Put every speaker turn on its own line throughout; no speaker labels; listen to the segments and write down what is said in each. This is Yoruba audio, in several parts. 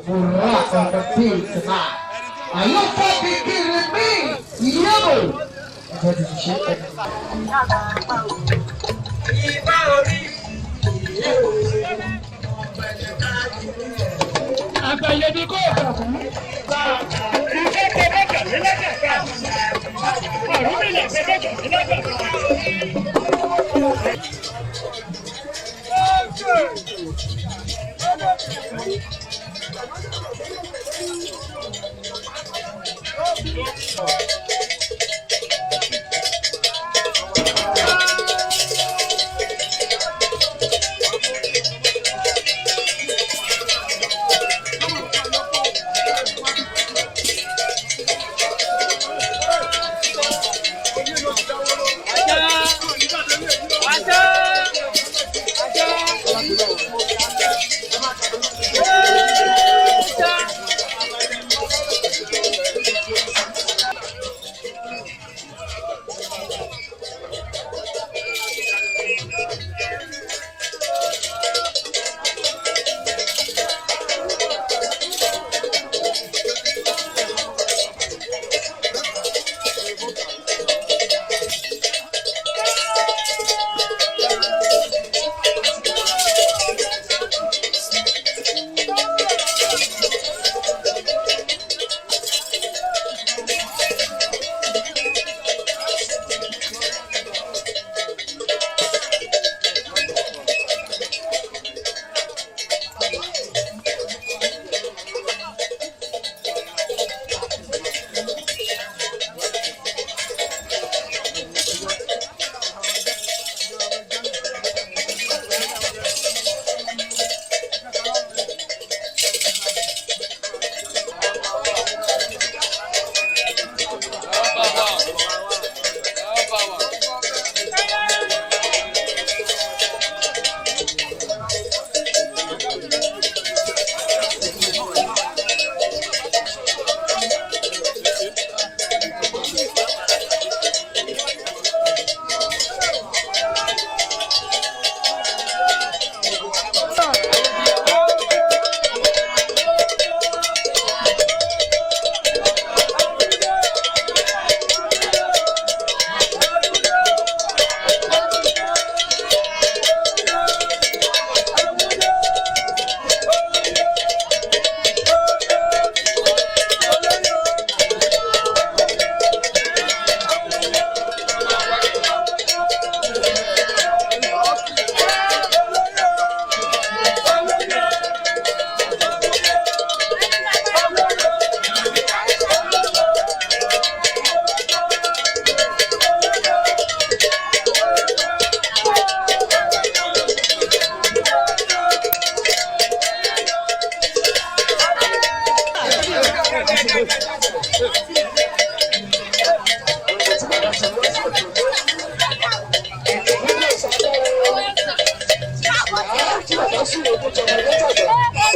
Murata on the field tonight. Are you fucking kidding me? Yellow!
Àgbàyẹ ni kò ìfẹ́ tẹ bẹ́tẹ̀ mi lẹ́gbẹ̀ẹ́ ọ̀rùn mi lẹ̀ tẹ bẹ́tẹ̀ mi lẹ́gbẹ̀ẹ́.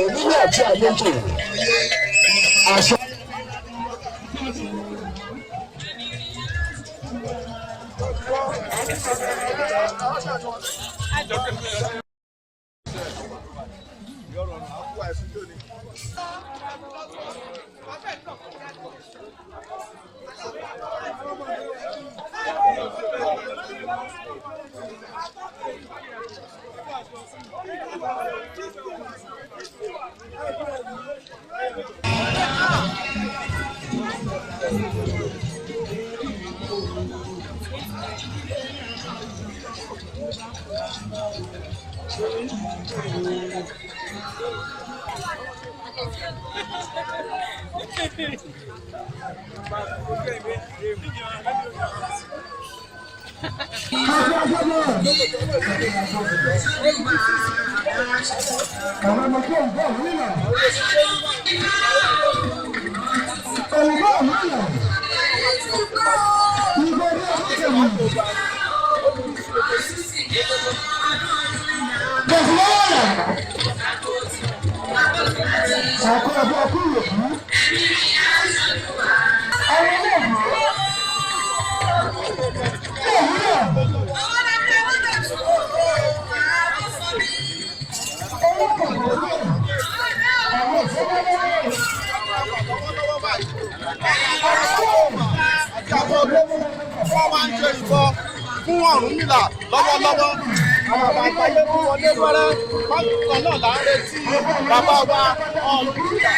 Onílé àti àlejò àṣà.
Ifọ̀ fún Ọ̀rúnmìlà lọ́wọ́lọ́wọ́. Àwọn bàbá àgbáyé fún wọlé wẹ́rẹ́ bákan náà là ń retí bàbá wa Ọ̀rúnmìlà.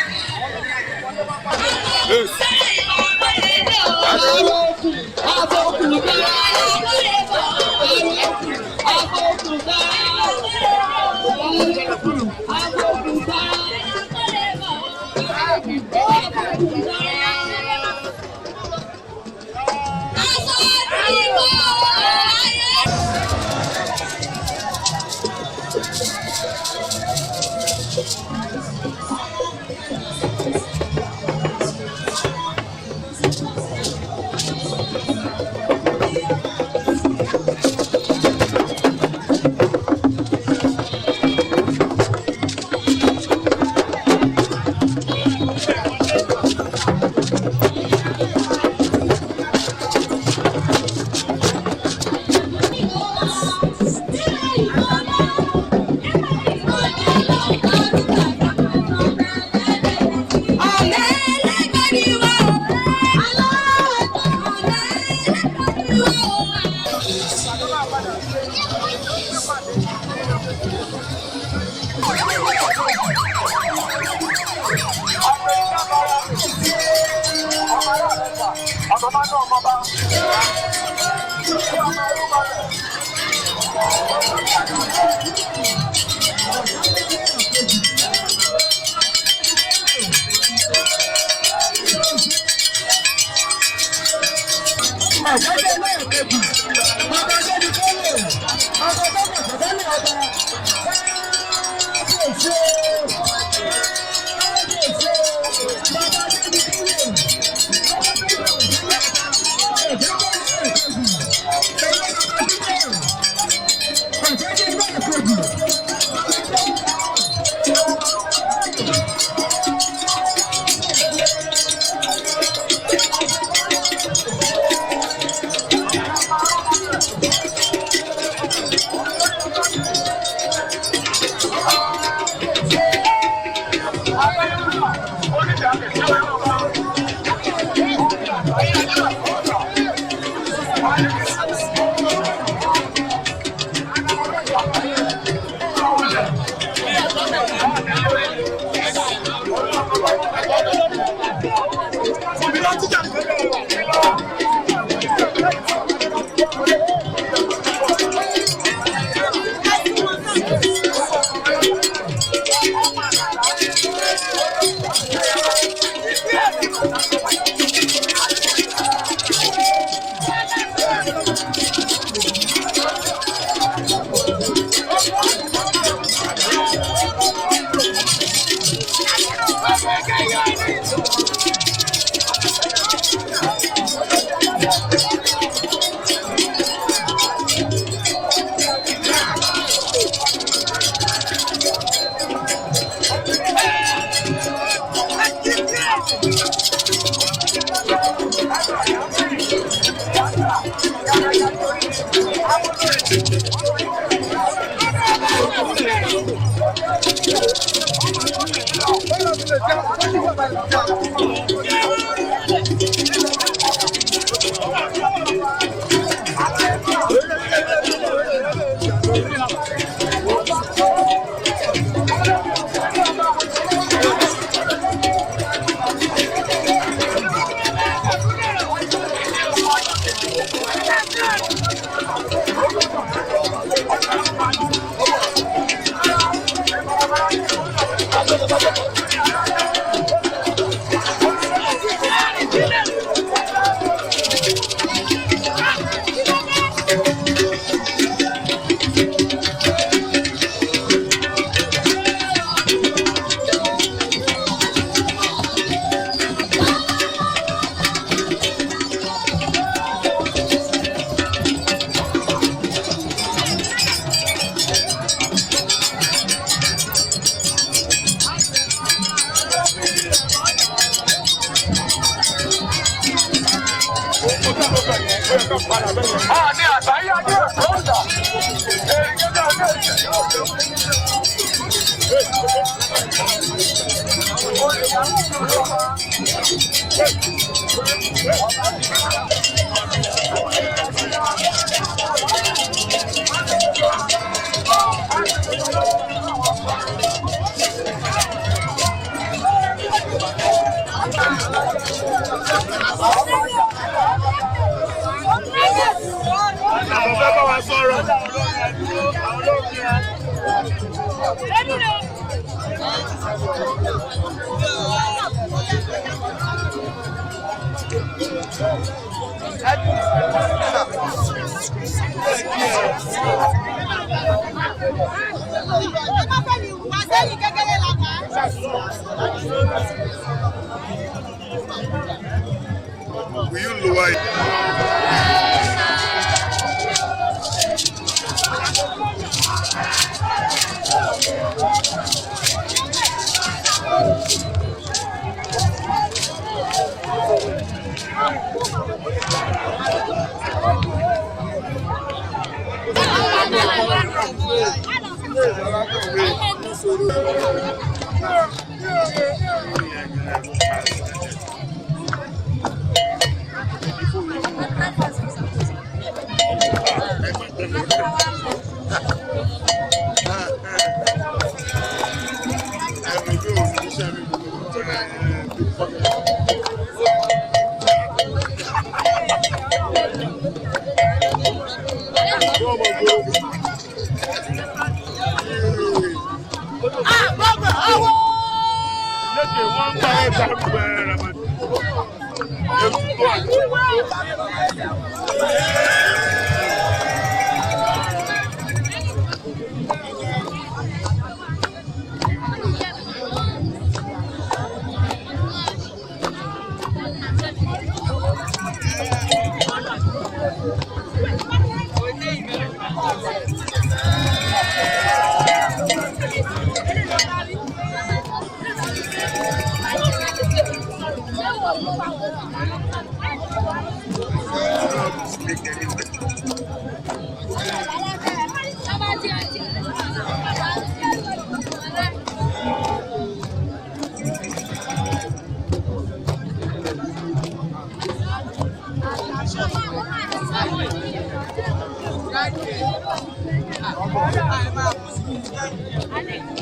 Will you lower it?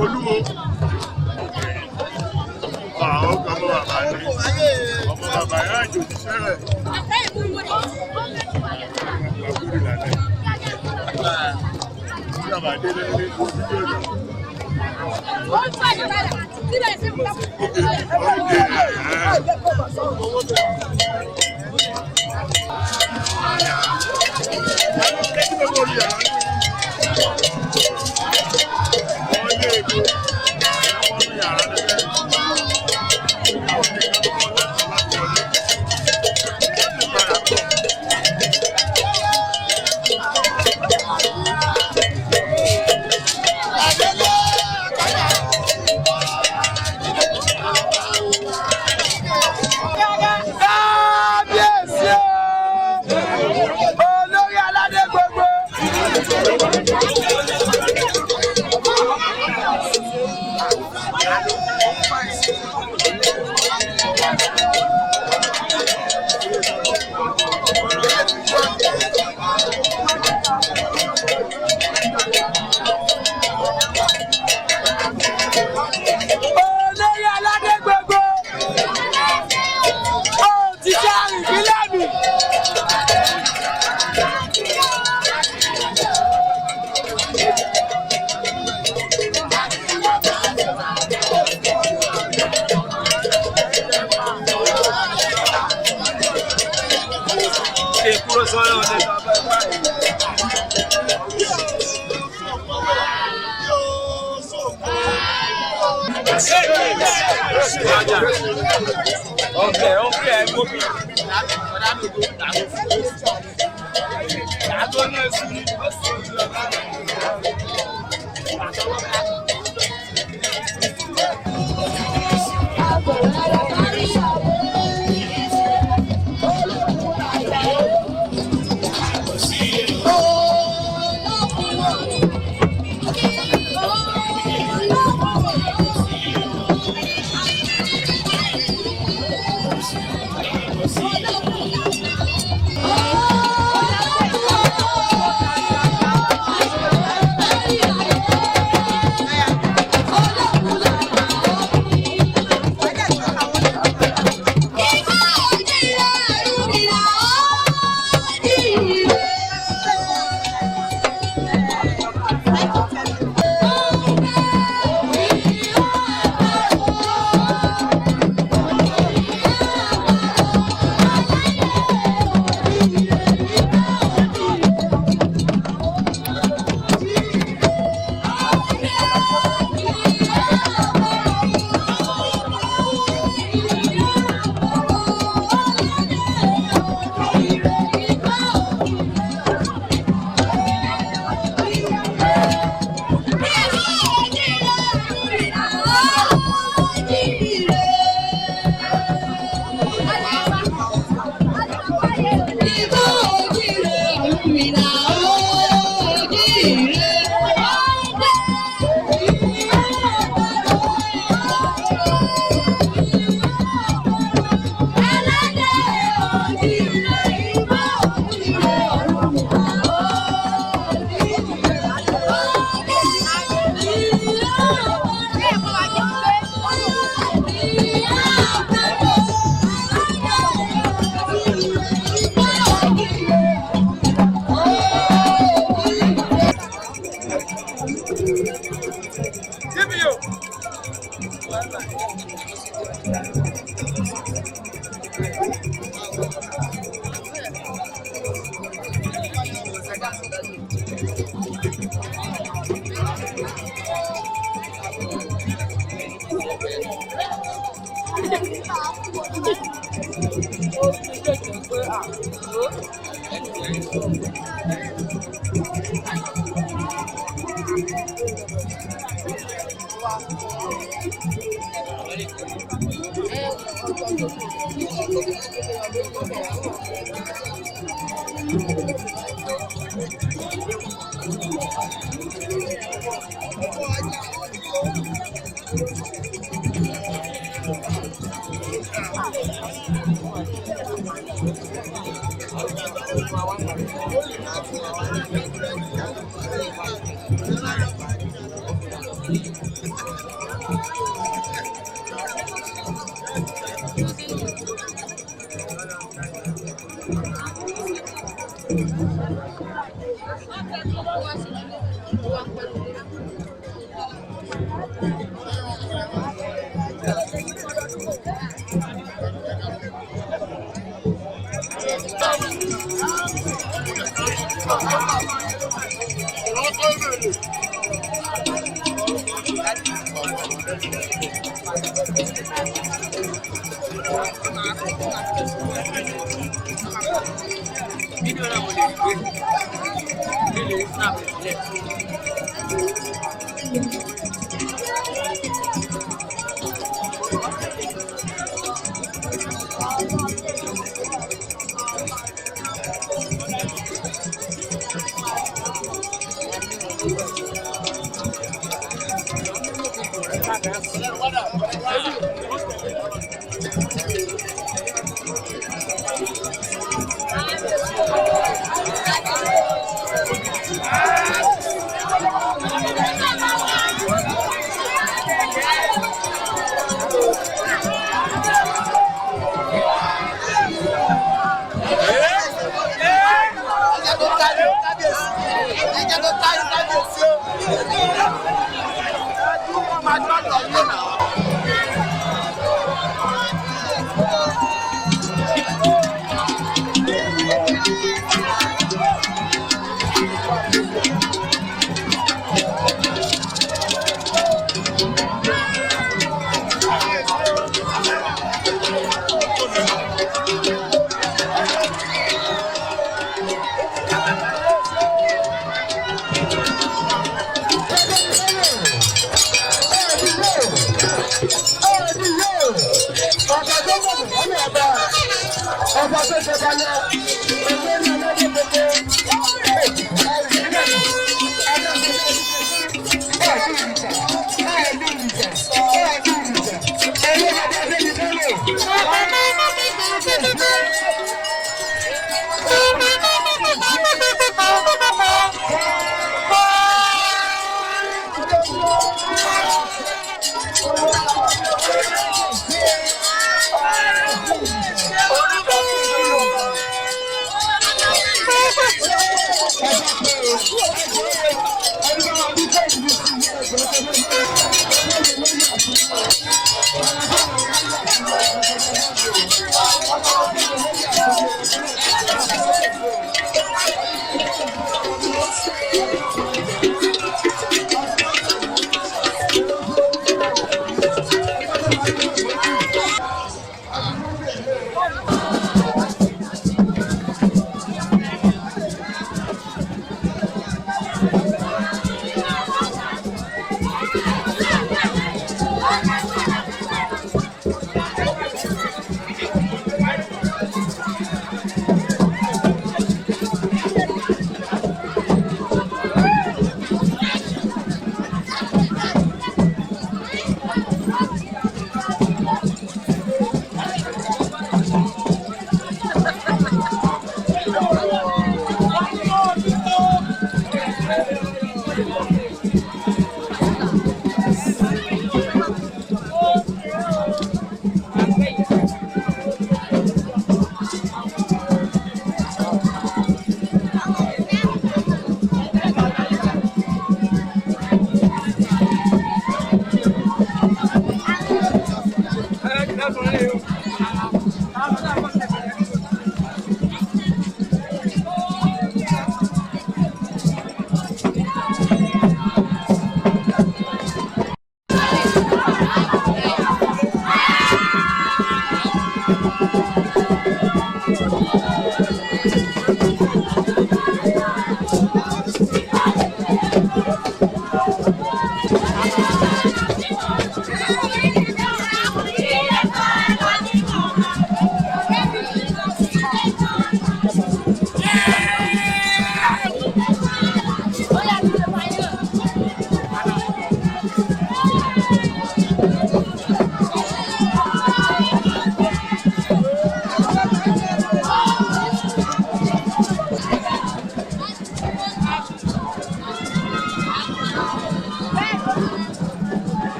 Olúwo àwọn kan mọ bàbá ní ọmọ bàbá yẹn àjòjì sẹ́rẹ̀ gbàgbúrì lálẹ́ tí bàbá délé ní ojú ọ̀nà.
Kábíyèsí o! Olórí aládé gbogbo. Olórí aládé gbogbo. Ó ti ṣe àrìnfínlẹ̀ mi.
Oh!
Ọ̀rúnmìlà oòjíire ọdẹ. Ẹlẹ́dẹ̀ oòjíire ìgbà oòjíire Ọ̀rúnmìlà oòjíire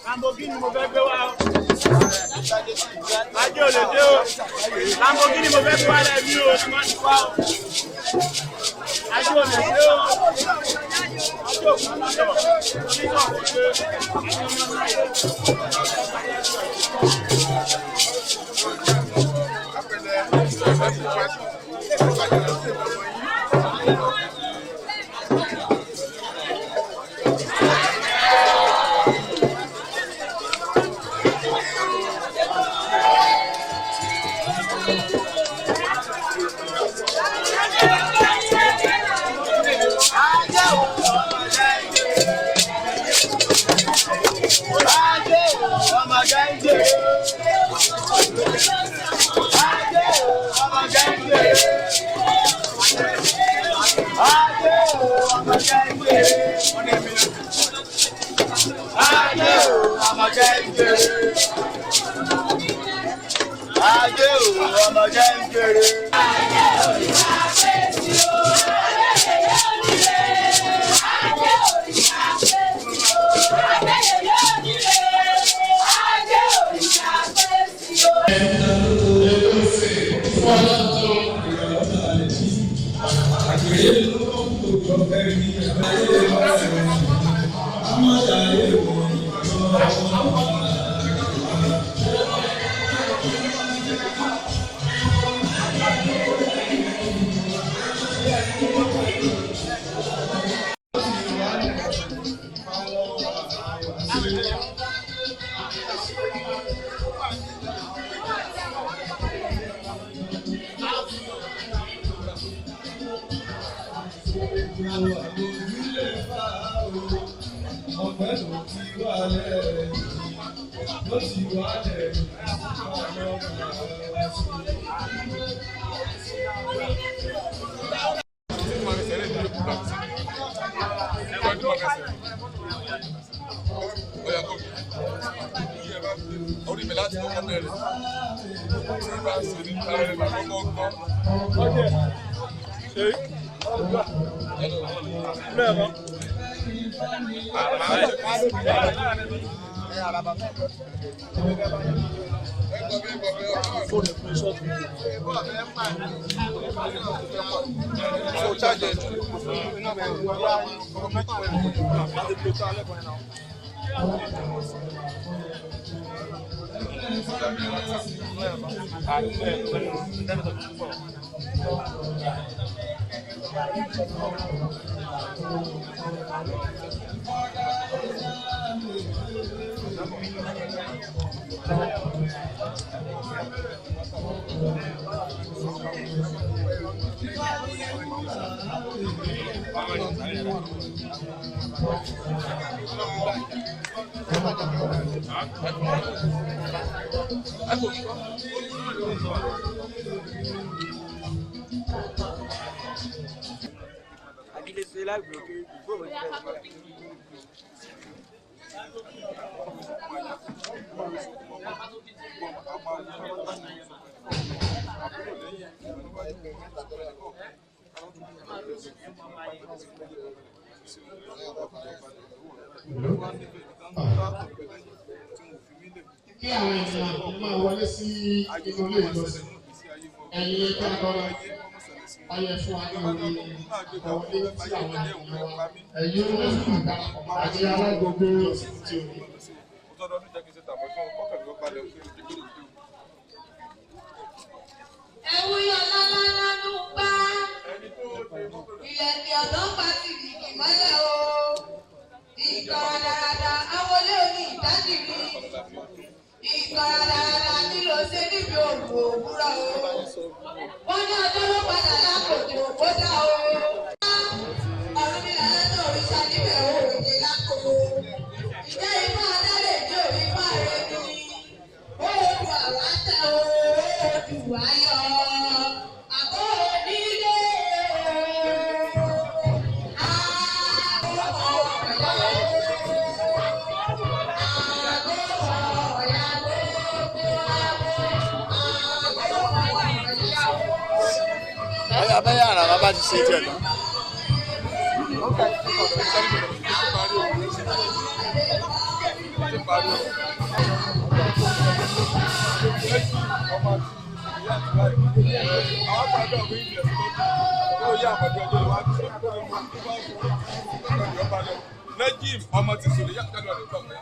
Lamborghini mo fẹ́ gbé wá o. Ajé ò lè dé o. Lamborghini mo fẹ́ gbé wá lẹ́ẹ̀mí o, ní wọ́n ti wá o. Ajé ò lè dé o. Ajé ò kú lọ. Onítọ̀ kò dé.
Ajé o, ọmọ jẹ́ ń jèrè.
Orí mi láti kọ́kọ́ bẹ̀rẹ̀ tí bá ṣe ní ara rẹ̀ bá kọ́kọ́ gbọ́.
Kí àwọn ènìyàn máa wọlé sí inú ilé ìjọsìn, ẹ̀yin ẹgbẹ́ agbára ọyẹ fún wa ní orí àwọlé tí àwọn ènìyàn wa ẹ̀yin olóṣù àti alágbogbo ìjọsìn tí o ní.
Ẹ̀wúyọ̀ lálálá ló ń bá ìlẹ̀kẹ̀ ọ̀dọ́ pa ti dìgì mọ́lẹ̀ o. Ìkọ̀ rádaràda awolé oní ìdádìrí. Ìkọ̀ rádaràda ní ló ṣe níbi òwò òwúrọ̀ o. Wọ́n ní ọjọ́ ló padà lákòókò kódà o. Ọ̀run ní làlá òrìṣà níbẹ̀ òòrùn lákòó. Ìjẹ́ ifá adálẹ̀ ní òrí ifá rẹ̀ ni. Oòdù àwátẹ̀ o, oòdù ayọ̀. Àgọ́ onílé o. Àgọ́ ọ̀yà o. Àgọ́ ọ̀yà gbogbo àgọ́. Àgọ́ ọ̀yà o.
Bẹ́ẹ̀ bẹ́ẹ̀ àrà bàbá ti ṣe tiẹ̀ tán.
Najim ọmọ ti sùn ní yàtọ̀ rẹ̀ tọ̀ mẹ́.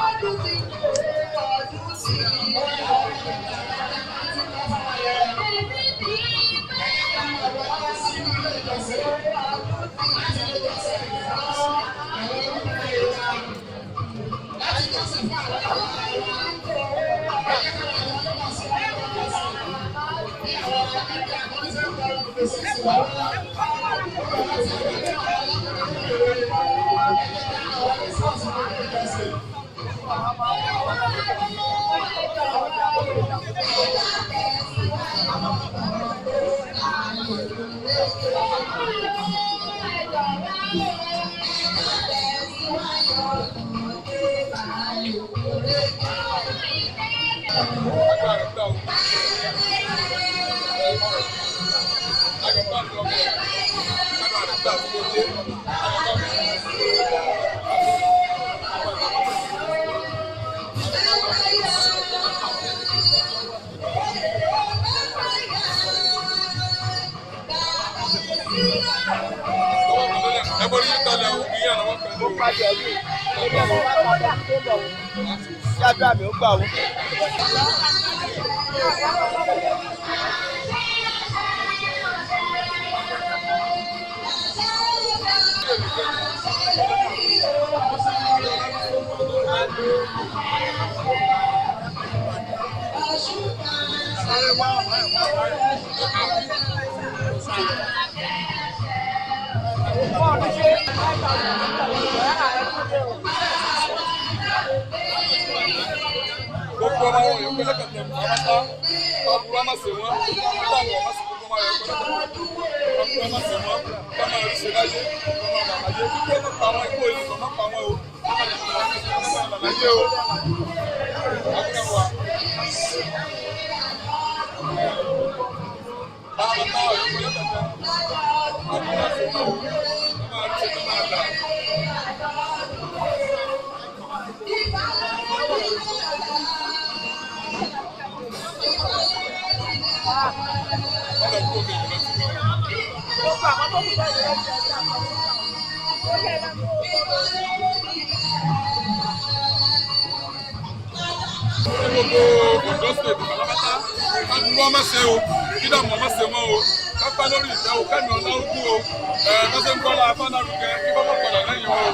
Ọdún ti kó, ọdún ti rí. Èmi ti pẹ́.
Ṣáájú àmì ó gbà wọ́n.
Gbogbo ọmọ wọn yóò pẹlẹ kẹtẹ pátá ọkùnrin ọmọ sè wọn nígbà wọn ọmọ sì gbogbo ọmọ yóò pẹlẹ kẹtẹ ọkùnrin ọmọ sè wọn kọmọ rí ṣe láyé kọmọ bàbá yé kíkó ọmọ pa wọn ikú òyìnbó ọmọ pa wọn o kọmọ bàbá yé o akúnẹ wa. Báwo bá yóò pẹlẹ kẹtẹ ọkùnrin ọmọ sè wọn o kọmọ rí ṣe kọmọ àgbà. Ní gbogbo Ondo State pátápátá kábúrú ọmọ ṣe o kídàmú ọmọ ṣe wọn o kápá lórí ìfẹ́ o kẹ́mi ọlá ogun o ẹ lọ́sẹ̀ ń kọ́lá afánárugẹ kí bọ́bọ́ padà lẹ́yìn wọn o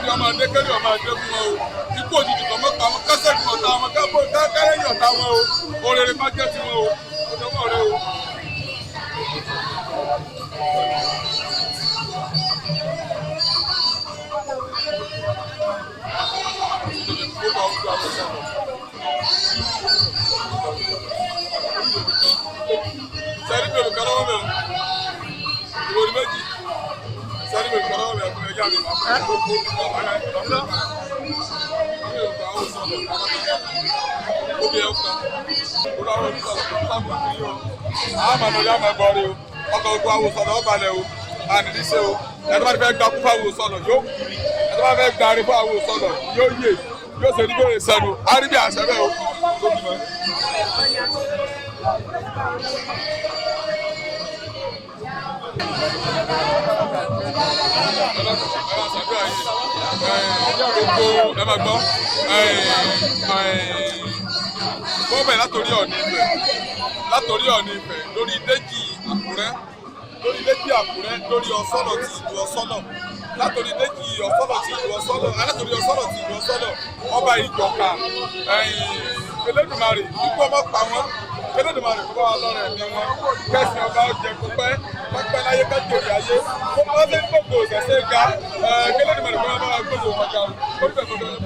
kí ọmọ adé kẹ́lí ọmọ adé fún wọn o ikú òjijì tó mọ́ pa wọn kásẹ̀kù ọ̀tá wọn kárẹ́yìn ọ̀tá wọn o orèrè má jẹ́ tiwọn o ọjọ́ rẹ o. Sẹ́rí bèrè kan lọ́wọ́ mẹ́rin, ìwé ni méjì. Sẹ́rí bèrè kan lọ́wọ́ mẹ́rin, ẹ̀yà mi máa fún mi. Obi ẹ̀ kan, olùwàwọ̀ onísọ̀rọ̀ kò sábà kiri o. Àwọn àmọ̀ yà máa bọ̀ rí o, ọkọ̀ ogun àwọn sọ̀rọ̀ ọ̀balẹ̀ o, àníní ṣe o. Ẹni tó bá ti fẹ́ gba kú fáwọn sọ̀rọ̀ yóò kú ni. Ẹni tó bá fẹ́ gba arí fáwọn sọ̀rọ̀ yóò yè, yóò ṣe ní bóyè sẹ́nu, á rí bí àṣẹ bẹ́ẹ̀ o. Tó bímọ. Gbogbo ẹ máa gbọ́ bọ́ọ̀bẹ̀ látòrí Ọọ̀ni Ifẹ̀, látòrí Ọọ̀ni Ifẹ̀ lórí Déjì Àkúrẹ́, lórí Déjì Àkúrẹ́, lórí Ọ̀sọ́nà ti ìlú Ọ̀sọ́nà, látòrí Déjì Ọ̀sọ́nà ti ìlú Ọ̀sọ́nà, látòrí Ọ̀sọ́nà ti ìlú Ọ̀sọ́nà, ọba Ìjọ̀ka Elédùmarè ikú ọmọ pa wọn, Elédùmarè kó bá wa lọ́rọ̀ ẹ̀mí wọn, kẹsàn-án ọba ọjẹ kó pẹ́ pẹ́pẹ́ láyé kájèrè ayé, kó bá ṣe ń gbogbo òṣèṣe ga, Elédùmarè kó bá wa gbogbo wọn ga, ó ní bẹ̀rẹ̀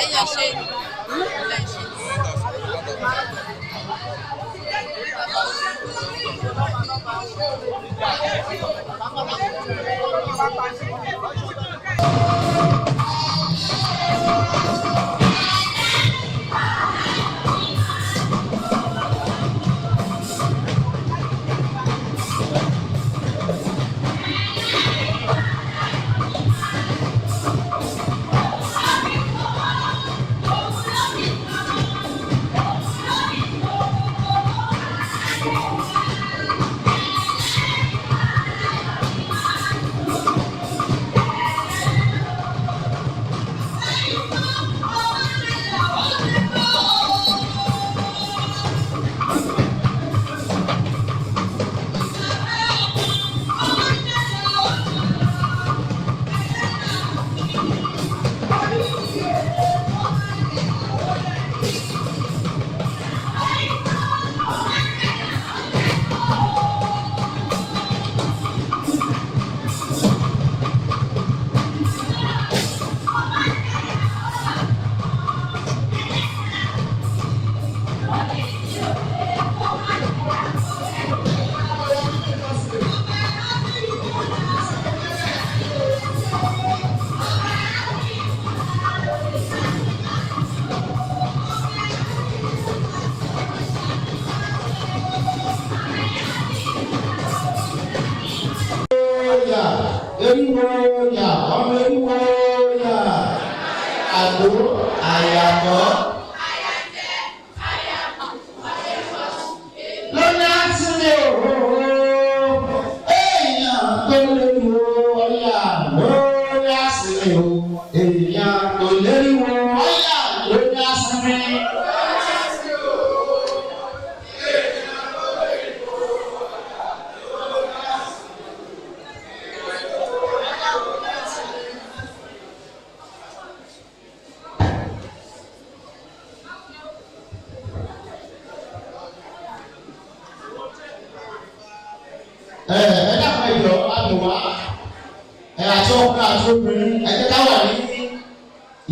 Ẹ̀yin ṣe ilẹ̀ ṣe.
Thank
Eriwo yà, ọmọ eriwo yà, àdó àyàmọ́. Lọ́nà àtúnyẹ̀ òhòhò, èèyàn tó léwu ọ̀yà lórí àsìlè o, èèyàn tó léwu ọ̀yà lórí àsìlè. Ẹ ẹ dàpọ̀ ìjọ àdùnwá ẹ àti ọkùnrin àti obìnrin ẹ jẹ́ ká wà ní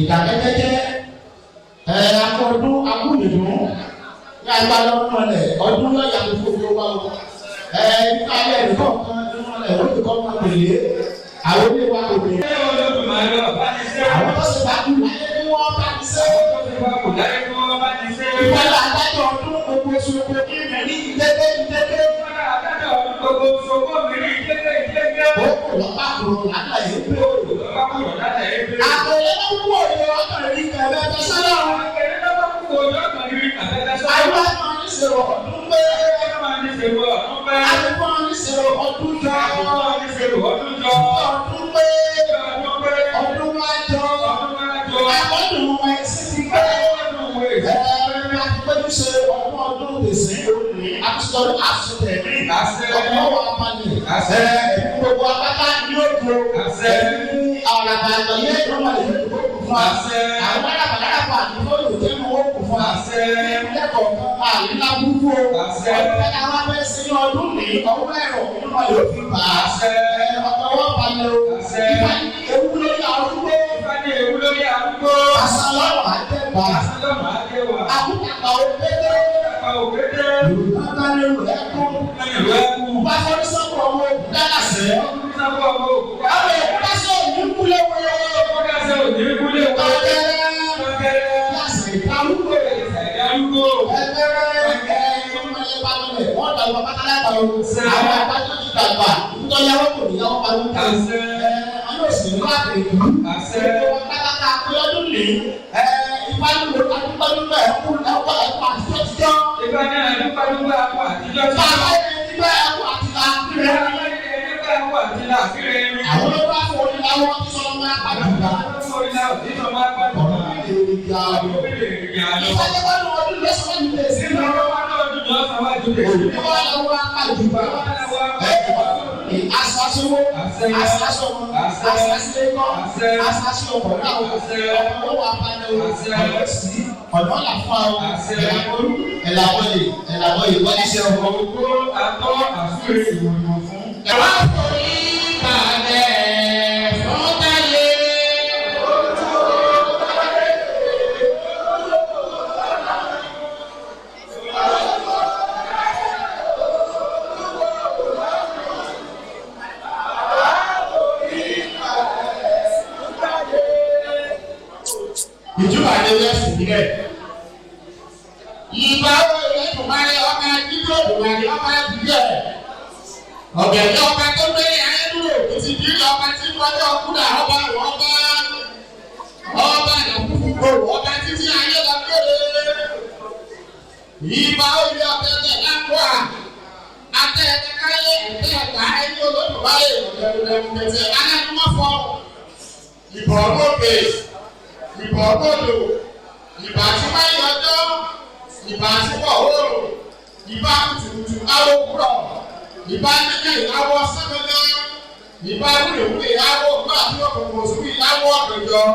ìdákẹ́jẹ́jẹ́. Ẹ akọọdún akúndùn ní agbára ọdún ọlẹ ọdún lọ́yà gbogbo gbogbo wa o. Ẹ nípa ilé ẹ̀rí kọ̀ọ̀kan nínú ọlẹ ó ti kọ́ ọmọ pèlè àwọn ilé wa kò lè. Àwọn tó ṣe bá kú láyé kí wọ́n bá ti ṣe. Ìfọlá adájọ́ ọdún gbogbo ṣoko kí ní ìdẹ́gbẹ́ ìdẹ́gbẹ́. Ó kò lọ́pàá kúrò lánàá yìí pé. Àpèrè ló kú òde ọkàn rí kẹ̀mẹ́ ẹ̀fẹ́ sọ́dọ̀. Àìwá máa ń ṣèrò ọdún pé. Àìwá máa ń ṣèrò ọdún jọ. Ọdún pé. Ọdún wá jọ. Àkọ́dùn wọn ẹ̀sìn ti pé. Ẹ̀ẹ́dẹ́gbẹ̀rún àti pẹ́lú ṣe ọdún ọdún tẹ̀sí òní. Àtúntò àtúntẹ̀ mí. Ọ̀pọ̀ wà balẹ̀. Ẹ̀ẹ́dẹ́gbẹ̀rún gbogbo apáta ní òdo. Ẹ̀ẹ́dẹ́gbẹ̀rún àràbà àgbáyé ìrọ̀lẹ́ ìlú kò fún wa. Àwọn àràbà àràbà àdúgbò yóò jẹ́ mọ́ kò fún wa. Lẹ́kọ̀ọ́ kan àlílá burúkú o. Ọdún mẹ́ta wá fẹ́ sí ní ọdún ní ọwọ́ ẹ̀rọ nínú ayò fi bà á. Ọkọ̀ wọ́n balẹ̀ o. Ìfà ní ewu lórí arúgbó. Àṣà lọ́wọ́ àjẹbà. Àkúkàkà òkété. Yorùbá bá lérò ẹkún. Bá fọ́n sọ́kọ̀ ọmọ òkú dálàsẹ́. Àwọn òkú dásẹ̀ òní kúlẹ̀ wọlé. Àwọn ló bá fún oníláwọ́ tí sọ́lọ́ máa padà gbà. Ìjọba ni wọ́n sì nílẹ̀. Ìgbà wo ilé ìdùnmáre ọmọ ìdílé òdùnmáre ọmọ ìdílé ẹ̀. Ọ̀gẹ̀dẹ̀ ọba tó gbé ayé dúró ti di ọba tí kọjá ọkúdà ọba ọba ọba ìyàkúkú gbòòrò ọba títí ayé lọ gbére. Ìgbà wo ilé ọ̀gẹ̀dẹ̀ lápò à. Atẹ ẹ̀ka káyé ẹ̀tẹ́ ẹ̀ka ẹni olódùmarè ọ̀gẹ̀dẹ̀ alánúmọ̀fọ́. Ìbọ̀ ọ̀gbọ̀gbẹ̀ ìbọ̀ gbọ́dọ̀ ìbà tí wáyé ọjọ́ ìbà tí wọ̀ oòrùn ìbà kùtùkùtù awo kúrọ̀ ìbà nílẹ̀ ìyàwó sẹ́gbẹ̀dẹ́ ìbà wúlèwúlè ìyàwó gbà tí òkùnkùn sùn ìyàwó ọ̀dọ̀dọ̀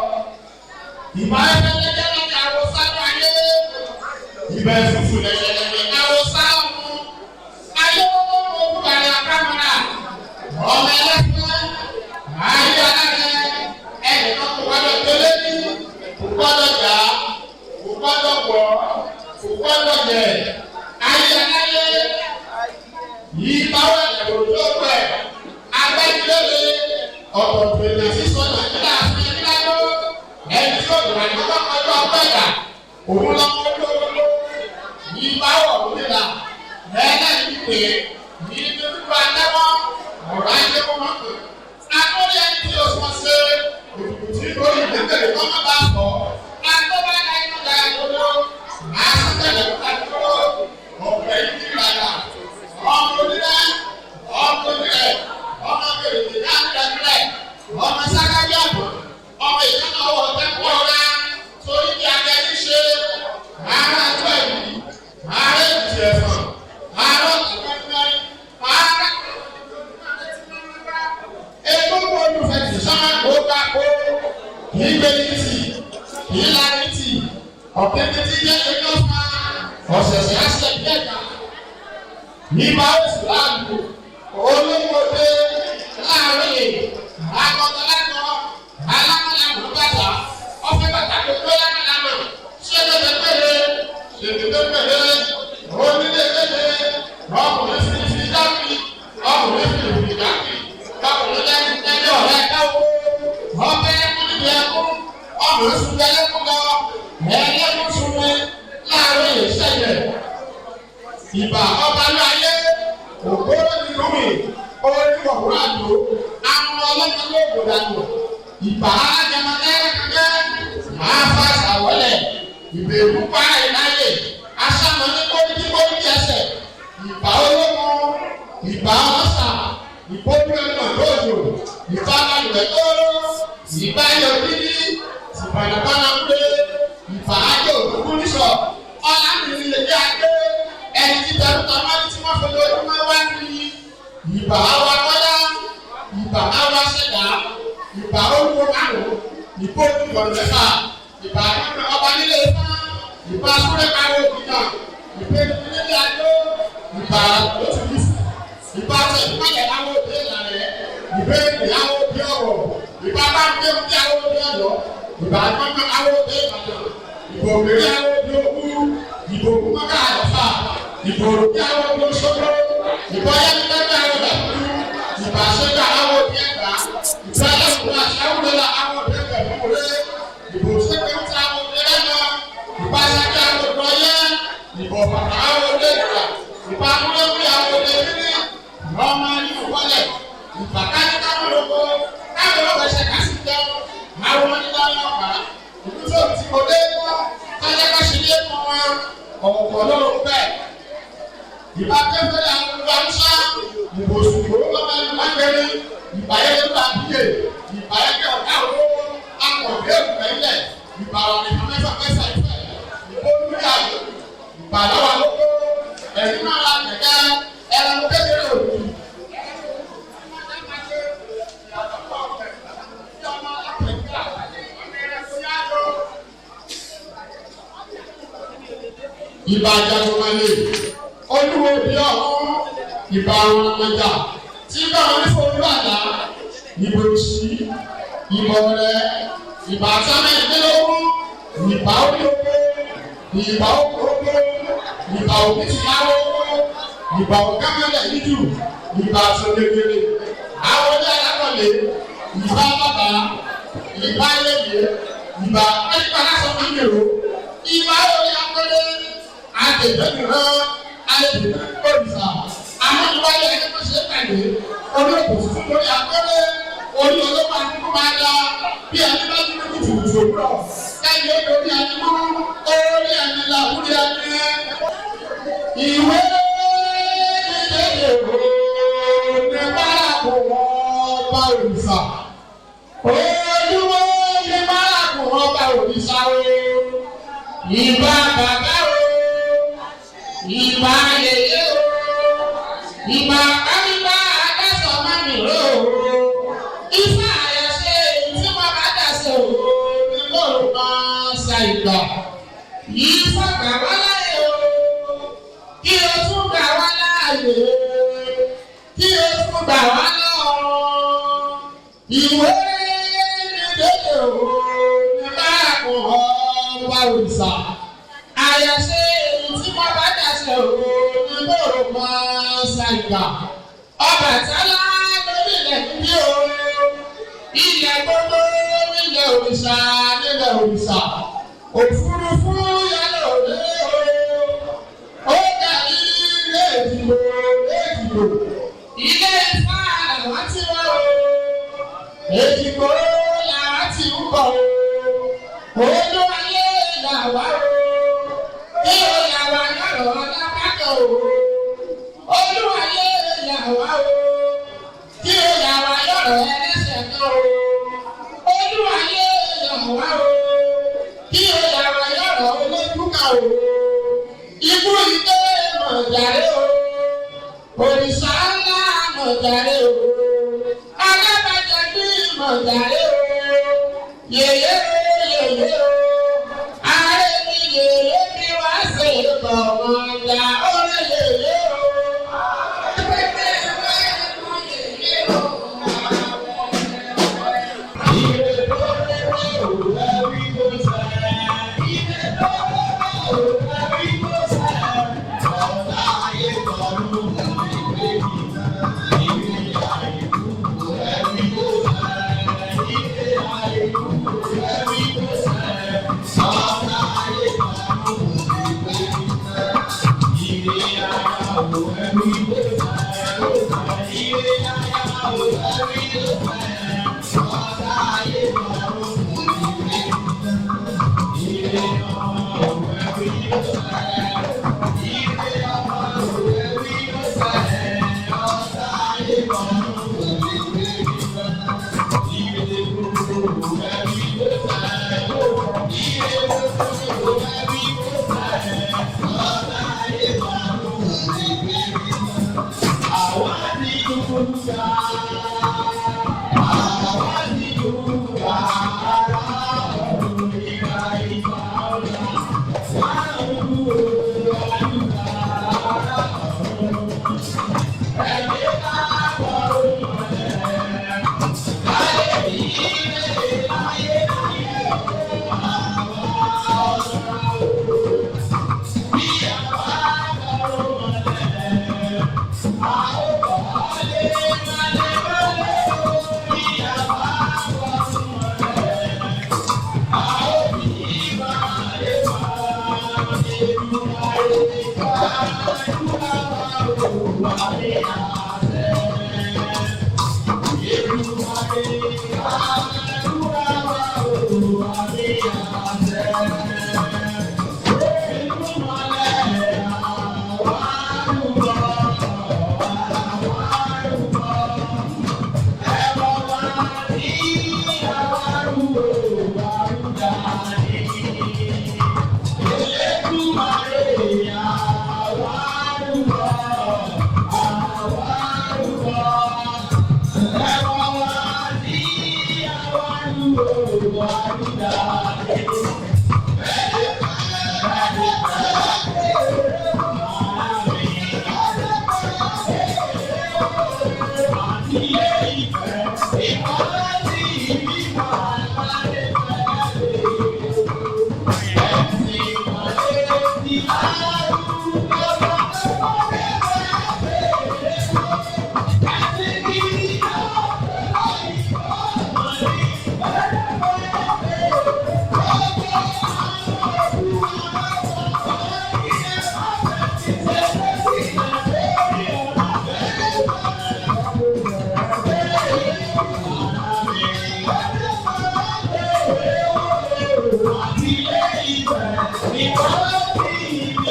ìbà ẹgbẹ́lẹ́gbẹ́ àwọ̀ sáré ayé ìbà ẹ̀fúfù lẹ̀lẹ̀lẹ̀ àwọ̀ sáré ayé olùbàdàn àkàmọ́ra ọmọ ẹlẹ́fẹ́ ayé alágẹ ẹnìkan kò gbọdọ̀ tẹ́lẹ̀ ní kò gbọdọ̀ jà kò gbọdọ̀ wọ̀ kò gbọdọ̀ yẹ ayé aláyé yìí báwọ̀ ẹ̀rọ tó pẹ̀ agbẹ́jọ́lé ọ̀pọ̀ ènìyàn sísọ nàìjíríà fún ẹni láyọ̀ ẹni tí ó dùn àná bá kọjú ọgbẹ́gà òun lọ́mọ olóró yìí báwọ̀ òmìnira ẹlẹ́yìn pé yìí ní dúdú adáwọ̀ ọ̀rọ̀ ajé kó má pè. Akọ́lé ẹni Lọ́fà ọ̀sẹ̀sẹ̀ àṣẹ bẹ́ẹ̀ka. Ìbà oṣù láàbù olóńgbòde láàrin akọ̀tọ̀lákọ̀ alámọ̀lámọ̀ bàtà ọ̀fẹ́ bàtà gbogbo lámàlámọ̀ ṣẹ́gbẹ́gbẹ́ pẹ̀lẹ́ ṣègbẹ́gbẹ́ pẹ̀lẹ́ onílé pẹ̀lẹ́ ọkùnrin fìfì dákì ọkùnrin fìfì dákì ọkùnrin lẹ́yìn ọ̀rẹ́ káwọ́ ọbẹ̀ níbi ẹkún ọkùnrin sùn ẹlẹ́kún lọ ẹlẹ́kún sùn mi láàrin ìṣẹ̀lẹ̀ ìbà ọba ní ayé ògbóró nínú mi oníwọ̀wúrọ̀ àdó àwọn ọlọ́mọ lóògùn dànù ìbà alájẹmọ lẹ́rẹ́kẹ́kẹ́ máa fa àwọlẹ̀ ìbèrú pa ìláyè asámọ ní kóńtí kóńtí ẹsẹ̀ ìbà ológun ìbà ọlọ́sà ìbójú ẹnu ọ̀dọ́ọ̀dọ̀ ìbà alùpẹ̀ tóóró ìbà ayọ̀ dídí ìbànàbànà kúlé ìbà ayọ̀ òkúkú nísọ ọ̀là nìyí lè dé adé ẹni tí tẹ̀rù tọ́mọ́ ní tí wọ́n fi lójúmọ́ wá ní ìbà wa kọ́lá ìbà wa ṣẹ̀dá ìbà olúwo márùn-ún ìbò olùkọ́ni mẹ́fà ìbà ọba nílé ifá ìbà súrẹ́kàwé òkìtà ìbà nílé adó ìbà lóṣùlùsù ìbà tẹ̀síwájú àwọn òbí ìlànà ìbà ìyàwó òbí ọ̀wọ̀ ìbà bá ń gbé òbí àwọn òbí ọ̀dọ́ ìbà gbọ́ngàn àwọn òbí ìbàdàn ìbò òbí àwọn òbí òkú ìbò òkúmọ́ká àlọ́fà ìbò òbí àwọn òbí òṣogbo ìbò ayélujára àwọn òbí ìbà sẹ́gbà àwọn òbí ẹ̀gbá ìbà aláwùrọ̀ àti awúrẹ́lá àwọn òbí ẹ̀gbá ìmúwúrẹ́ ìbò sẹ́gbẹ̀rúta àwọn òbí ẹ̀rẹ́nà ìbà sẹ́gbẹ̀ àwọn òbí ọyẹ́ ìbò bàtà àwọn òbí ẹ̀gbá ìbà amúlẹ́múlẹ́ àwọn òbí ẹ̀mí ọmọ nínú wọlé ìbà kájíkámúlòkó káwọn ọ̀sẹ̀ kásì jẹun àwọn onílẹ̀ ọlọ́pàá ìlú tó ti kò dé mọ́ kájákásí lé mọ́ wọn ọ̀pọ̀ lọ́rùn bẹ́ẹ̀ ìbá kẹfẹ́rẹ́ àwọn olùwàlúṣà ìbò òṣùgbò ọmọ ẹni lágbẹ́rẹ́ ìbá yẹn ló àbíyè ìbá yẹn kẹ ọ̀gá owó akọ̀dé òkùnfẹ́ ìbá ọ̀rìn mẹ́fà mẹ́fà ìfẹ́ ìbò olúyà ìbá lọ́wọ́ lóko ẹ̀rí náà la kẹ̀kẹ́ ẹ̀rọ kékeré òkú. Ìbá jagunmalè olúwo bí ọ̀hún ìbá àwọn ọmọjà tí bá wọn ní fojú àlá ìbò òsì ìbò rẹ ìbá sámẹ́ẹ̀dínlógún ìbá olóko ìbá okòókò ìbá òkìtìláwó ìbá ògámẹ́lẹ̀ yídù ìbá sọ̀gẹ̀gẹ̀rẹ̀ àwọn ọjà alákọ̀lẹ̀ ìbá bàbá ìbá ẹlẹ́yẹ ìbá ẹ̀yìnbá ìbá orí akọ́lé àtẹ̀jọ́nìrán alẹ́bìnrin òrìṣà amúniwáyé ẹgbẹ́ pẹ̀lú orí òkùnkùn lórí akọ́lé orí olóko àdúgbò máa da bí ẹni bá dúró kùtùkùtù òwúrọ̀ káyọ̀ orí ẹni mú orí ẹni là wúrí ẹni. Ìwé ìdílé ní bárakù ọba òrìṣà olúwo ní bárakù ọba òrìṣà o ìbá bàbá o ìbá yèyé o ìbá káríba adásọ mami o ifá àyàṣe tí wọn bá dàsẹ o ní kò máa ṣa ìgbà ifá gbà wá láàyè o kí o tún gbà wá láàyè kí o tún gbà wá lọ́rùn ìwé ní dédé o ní báàkù ọba òrìṣà àyàṣe tí wọn bá dàsẹ o ní bòrò máa ṣàìgbà Ọbàtálá lórí ilẹ̀ níbí o ilẹ̀ gbogbo nílẹ̀ òrìṣà nílẹ̀ òrìṣà òfurufú yálò lé o ó dà ilé ìdìbò èdìbò ilé Ifá làwọn ti wá o Èdìgbò làwọn ti ń bọ̀ o olú ayé làwa o kí o làwa lọ́rọ̀ ọlábàkọ̀ o olú ayé làwa o kí o làwa lọ́rọ̀ ẹlẹ́sẹ̀ kan o olú ayé làwa o kí o làwa lọ́rọ̀ olójúkà o ikú ike mọ̀jàre o òrìṣà ńlá mọ̀jàre o alábàjẹ́ bí mọ̀jàre o yèyé o yèyé o ààrẹ mi yèyé mi.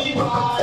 Ìwọ.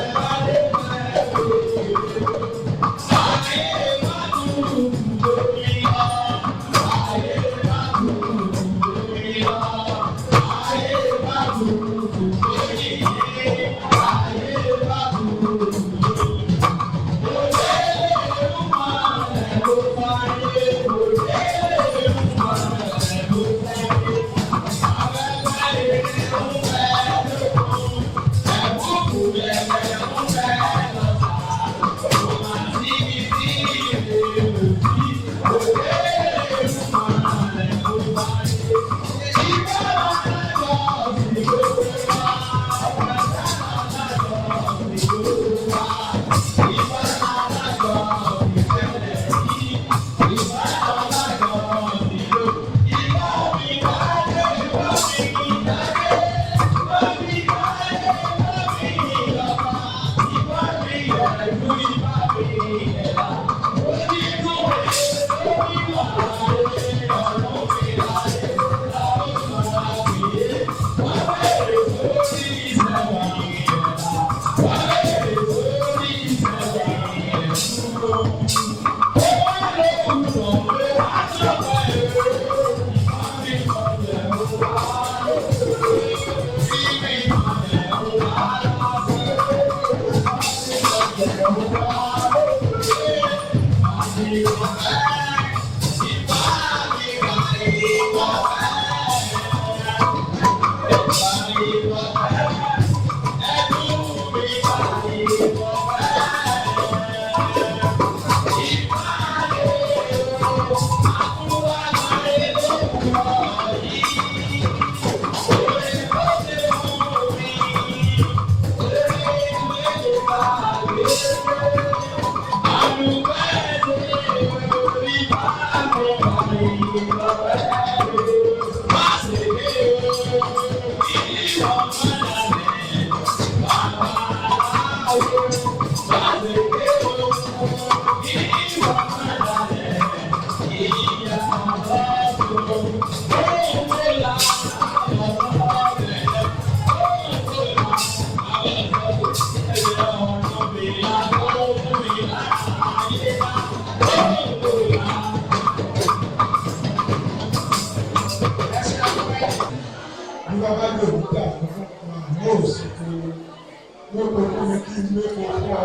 Lóko fún mi kí n lépo fún ọ,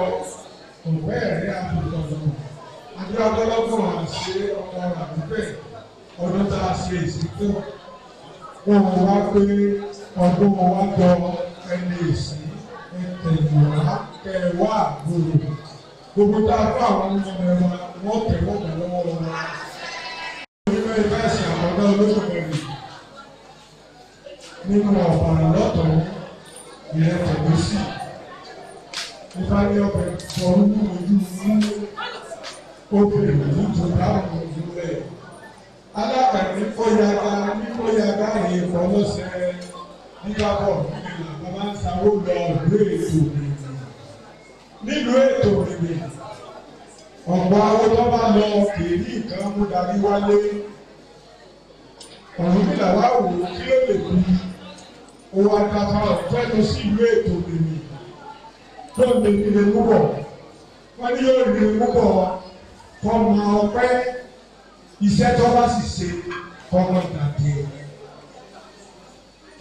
ọ̀pẹ́ ẹ̀rí àbùkọ̀nà. Adúlágbọ́lọ́gbọ̀n àṣẹ ọmọ àdúgbẹ̀ ọdún tá a ṣe ìsìnkú. Wọ́n wá pé ọdún wa jọ ẹni ìsìn ẹ̀tẹ̀yìnwá kẹwàá àgbòrò. Gbogbo tá a fún àwọn ọmọ ẹ̀rọ wọn tẹ̀wọ́ pẹ̀lú ọwọ́ wọn. Onímọ̀ ìfẹ́ ẹ̀sìn àkọ́dá Olódùmarè nínú ọ̀bàrà lọ́tọ̀ọ́ ìrẹsẹ̀ ló sì. Ifá ní ọbẹ̀ sọ̀rọ̀ ní ojú mú obìnrin tó dáhùn ojú rẹ̀. Alábẹ̀rẹ̀ kóyaga ní kóyaga èèfọ́ lọ́sẹ̀ nígbà bọ̀ nínú bàbá ń sanwó lọ ìlú ètò òmìnir. Nílùú ètò òmìnir, ọ̀pọ̀ awo tó bá lọ kèrí nǹkan mú darí wálé. Ọ̀rúnmìlà wá wò ó kí ló lè bí owó adáfà ọ̀fẹ́ lọ sí ìlú ètò òmìnir tó lè lè mú bọ̀. Wọ́n ní yóò lè mú bọ̀ kọ́mọ ọpẹ́ iṣẹ́ tó bá sì ṣe kọ́mọ ìdàgbé.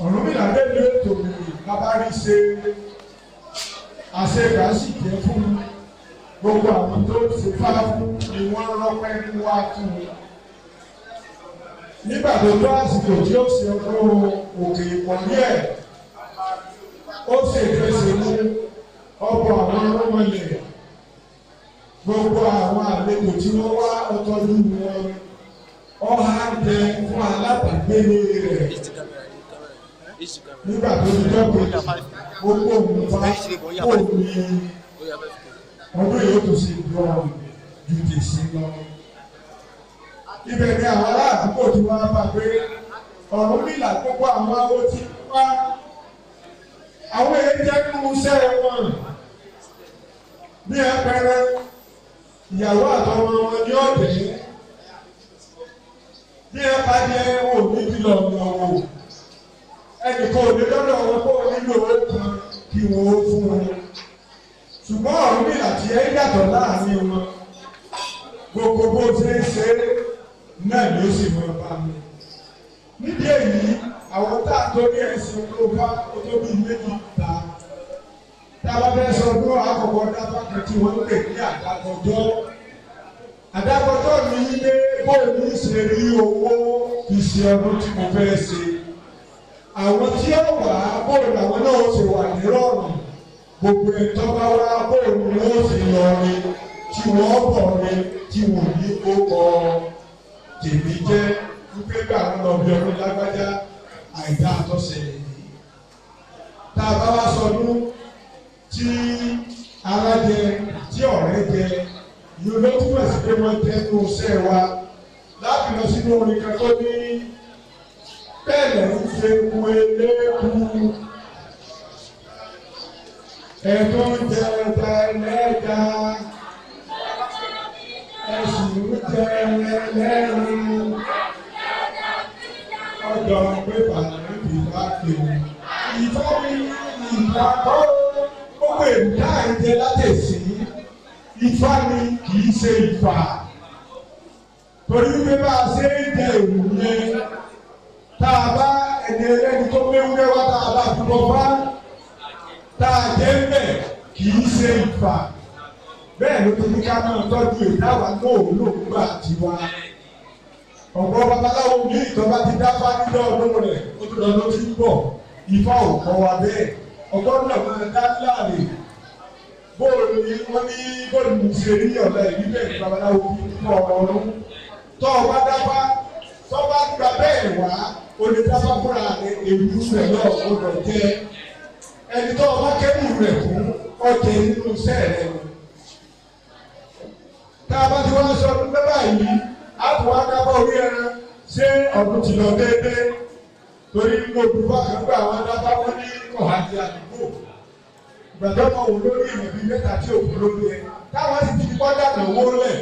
Ọ̀rúnmìlà lè lo ètò òmìnir bàbá rí ṣe àṣegbà sì jẹ́ fún gbogbo àwọn tó ṣe fá fún ni wọ́n rọ́pẹ́ ń wá fún un. Nígbà tó tó àsìkò tí ó ṣe ọdún òkè ìpọ̀lú ẹ̀ ó sì fẹsẹ̀ mú ọ̀pọ̀ àwọn ọlọ́mọlẹ̀ gbogbo àwọn àlejò tí wọ́n wá ọtọ́jú wọn ọ̀há jẹ fún alábàágbélé rẹ̀. Nígbà tó ti dọ́gbé ó kó òun fa kó ní ọdún yìí ó tún ṣe lọ ju tèsí lọ. Ibẹ̀ ni àwọn ará àdúgbò tí wọ́n á bá pé Ọ̀rúnmìlà gbogbo àwọn awo tí wá àwọn èyí jẹ́ nínú iṣẹ́ wọn ní ẹpẹrẹ ìyàwó àtọmọ wọn ní ọ̀dẹ́ bí ẹ bá jẹ́ òní bí lọ ní ọwọ́ ẹnìkan ò ní lọ́dọ̀ wọn kó nílò owó kan kí wọ́n ó fún wọn ṣùgbọ́n Ọ̀rúnmìlà tí ẹ yàtọ̀ láàrin wọn gbogbo bó ṣe ń ṣe náà ló sì mọ bá mi. Nídìí èyí àwọn tá a torí ẹ̀sìn ló bá ó tó bí méjì ta tá a bá fẹ́ sọ ọdún àkọ́kọ́ dábàá kan tí wọ́n ń pè ní àdàkọjọ́. Àdàkọjọ́ mi lé bóòlù ṣe rí owó fi ṣe ọdún tí mo fẹ́ ṣe. Àwọn tí ó wà bóòlù àwọn náà ṣe wà nírọ̀rùn gbogbo ẹ̀tọ́ bá wá bóòlù ló ṣe lọ ni tí wọ́n bọ̀ ni tí wọ́n ní kó kọ tèmi jẹ́ wípé gbà wọn lọ bí ọdún lágbájá àìdá àtọ́sẹ̀lẹ̀ yìí. Tá a bá wá sọdún tí ara jẹ tí ọ̀rẹ́ jẹ yóò ló túmọ̀ sí pé wọ́n jẹ́ inú iṣẹ́ wa láti lọ sínú orin kan tó ní bẹ́ẹ̀ ń ṣe ku eléku ẹ̀tún jẹ ẹja ẹlẹ́ja ẹ̀sùn jẹ ẹlẹ́rìn ọjọ́ pé bàbá mi bá pè mí ìfọ́ mi ìfà kọ́ gbogbo èmi náà ń jẹ látẹ̀sí ifá ni kì í ṣe ìfà torí pé bá a ṣe ń jẹ èrò yẹn tá a bá ẹni ẹlẹ́ni tó méwúrẹ́ wá tá a bá fi bọ́ bá tá a jẹ́ ń bẹ̀ kì í ṣe ìfà bẹ́ẹ̀ ló ti ní ká máa tọ́jú ìdáwà náà lòúgbà tiwa ọ̀pọ̀ babaláwo ní ìjọba ti dáfá nílẹ̀ ọdún rẹ̀ ó tún lọ ló ti ń bọ̀ ifá ò kọ́ wa bẹ́ẹ̀ ọgbọ́n náà máa dá láàrin bóòlù ni wọ́n ní bóòlù ní ṣe rí ọ̀la ìlú bẹ́ẹ̀ ní babaláwo fi ń kọ́ ọ̀rọ̀ ọ̀run tọ́ ọ bá dáfá tọ́ bá gba bẹ́ẹ̀ wá o lè dáfá fúnra rẹ̀ èlú rẹ̀ náà gbọdọ̀ jẹ́ ẹni tọ́ ọ bá kẹ́rù rẹ̀ fún ọjẹ́ nínú iṣẹ́ rẹ̀ o. Tá a bá ti wá sọ ọdún mẹ́fà yìí á tún wá dábọ̀ orí ẹran ṣé ọdún ti lọ déédéé torí nínú olùkọ́ kan gbà wọn dábàá wọn ní ọ̀hádìí àdúgbò gbàdọ́ mọ̀ wò lórí ìrìn bíi mẹ́ta tí òkú lórí ẹ táwọn sì ti fi kọ́ dànù owó lẹ̀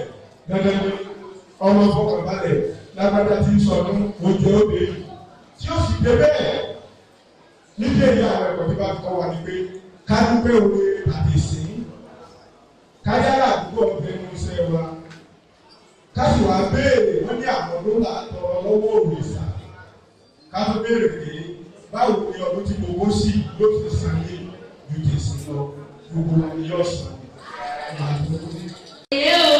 dandan ni ọmọ fọkànbalẹ̀ lágbádá ti ń sọdún oúnjẹ òde tí ó sì dé bẹ́ẹ̀ níbi èyí àwọn ẹ̀kọ́ tí bá fi kọ́ wa ni pé ká dúpẹ́ òwe àti ìsìn ká yára àdúgbò ọ̀fẹ́ ní iṣẹ́ wa ká sì wá béèrè wọ́n ní àwọn ọdún là tọrọ lọ́wọ́ òrìṣà ká tó béèrè pé báwo ni ọdún tí mo wó sí yóò fi sàn yé ju tèsí lọ gbogbo wa ni yóò sàn.
Èyí o,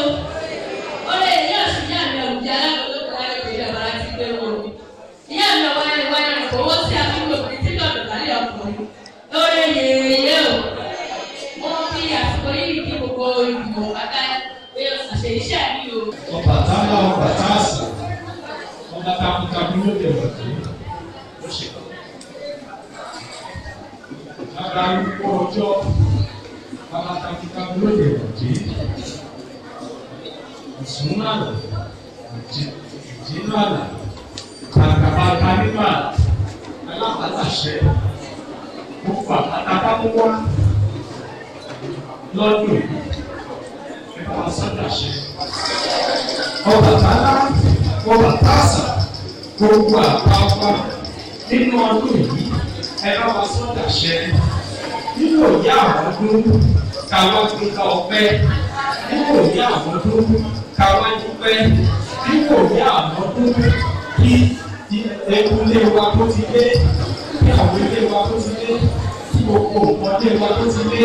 ó lè ní ọ̀sùn ìyá mi ọ̀gbìn alágbèlókè láti pè é bàbá ti gbé wọn. Ìyá mi ọ̀wá ẹni wáyé rẹ̀ kò wọ́n sí àfikún òbí tí lọ́dọ̀ lálẹ́ ọkùnrin. Ó lè yèyé o. Mo fi àsìkò yìí kí gbogbo ìgbìmọ̀ pátá pé àṣẹ iṣẹ́ mi o.
Ọbàtálá Ọbàtásà, ọba takuntakun ló dé wà dé ó ṣe kọ́. Bàbá arúgbó ọjọ́, bàbá takuntakun ló dé wà dé. Ìsúnmọ́ àlà, ìjínú àlà, bàtàbàtà nínú àlà, alábàtàṣẹ, gbogbo àpáta mú wá lọ́dún yìí, ẹ bá wa sọ́dọ̀ ṣe. Ọbàtálá Ọbàtásà, gbogbo àpapọ̀ nínú ọdún yìí, ẹ bá wa sọ́dọ̀ ṣe. Nínú òye àwọn ọdún ká wá gbégbá ọpẹ́, nínú òye àwọn ọdún ká wá dúpẹ́, nínú òye àwọn ọdún kí ewu ilé wa kó ti dé, kí àwọn ilé wa kó ti dé, kí gbogbo nǹkan ilé wa kó ti dé,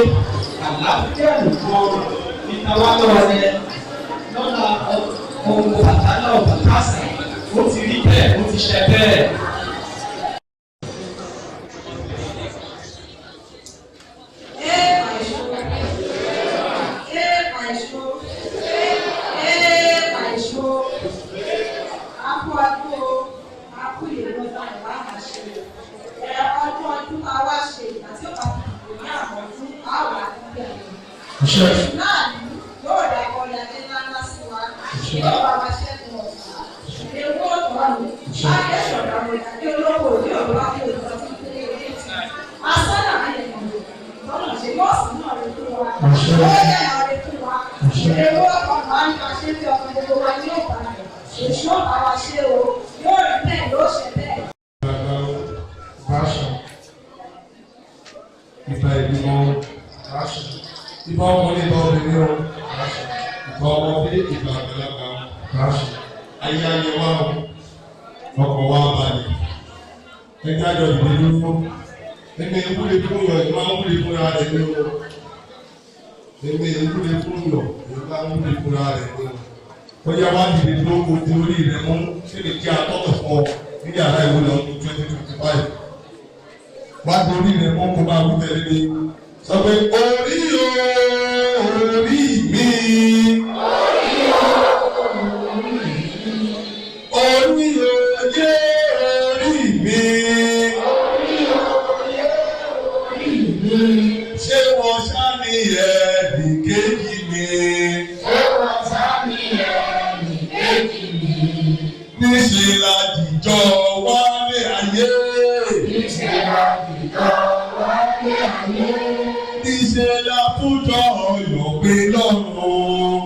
àlàáfíà nìkan ní táwa lọ́rẹ́ lọ́la ohun Ọbàtálá Ọbàtásà, ó ti rí bẹ́ẹ̀, ó ti ṣe bẹ́ẹ̀.
Ìbà ìgbìmọ̀, ìbà ọkùnrin, ìbà obìnrin o, ìbà ọmọdé, ìbà àgbàlagbà o. Ayé ayé wa o, ọkọ̀ wa balẹ̀. Ẹgbẹ́ àjọ ìdílé dúró. Ẹgbẹ́ ìwúre fún yọ, ìgbà wúre fúnra rẹ̀ ní o. Ẹgbẹ́ ìwúre fún yọ, ìgbà wúre fúnra rẹ̀ ní o. Bóyá wá dìde dúró kó di orí rẹ̀ mú, ṣé lè jẹ́ atọ́nà fún ọ ní yàrá ìwúre ọdún 2025. Wá di orí rẹ̀ mú kó máa wú tẹ̀lé mi. Sọ pé orí o, orí mi. Orí o, yé orí mi. Ṣé wọ́n ṣá ní ẹ̀ẹ́dì kejì mi? Níṣẹ́ la jìjọ wálé ayé. Níṣẹ́ la túnjọ ọ̀yọ́ pé lọ́rùn.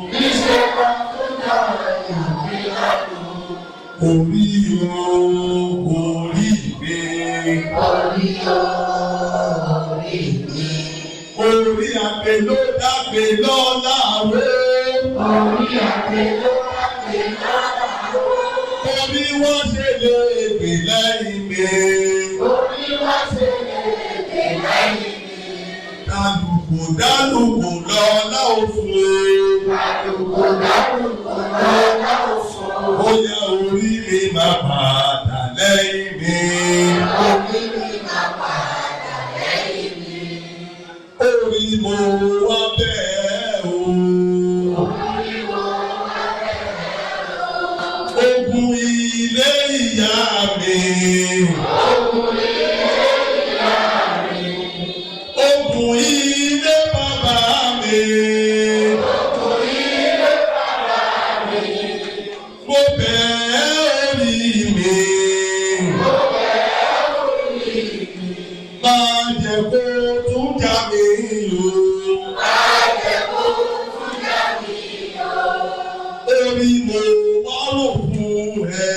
Orí o, orí mi. Orí àpè ló dápè lọ́la wé. Orí wọ́n ṣe lè gbè lẹ́yìn mi. Dálùkù dálùkù lọ́la òfin. Ó yẹ orí mi máa padà lẹ́yìn mi. Orí mo wá bẹ́ẹ̀ o. Ogun ilé ìyá mi. Ogun ilé bàbá mi. Mo bẹ̀ ẹ́ orí mi. Máa jẹ́ kó tún já mi o. Orí mo wá rò fún ẹ.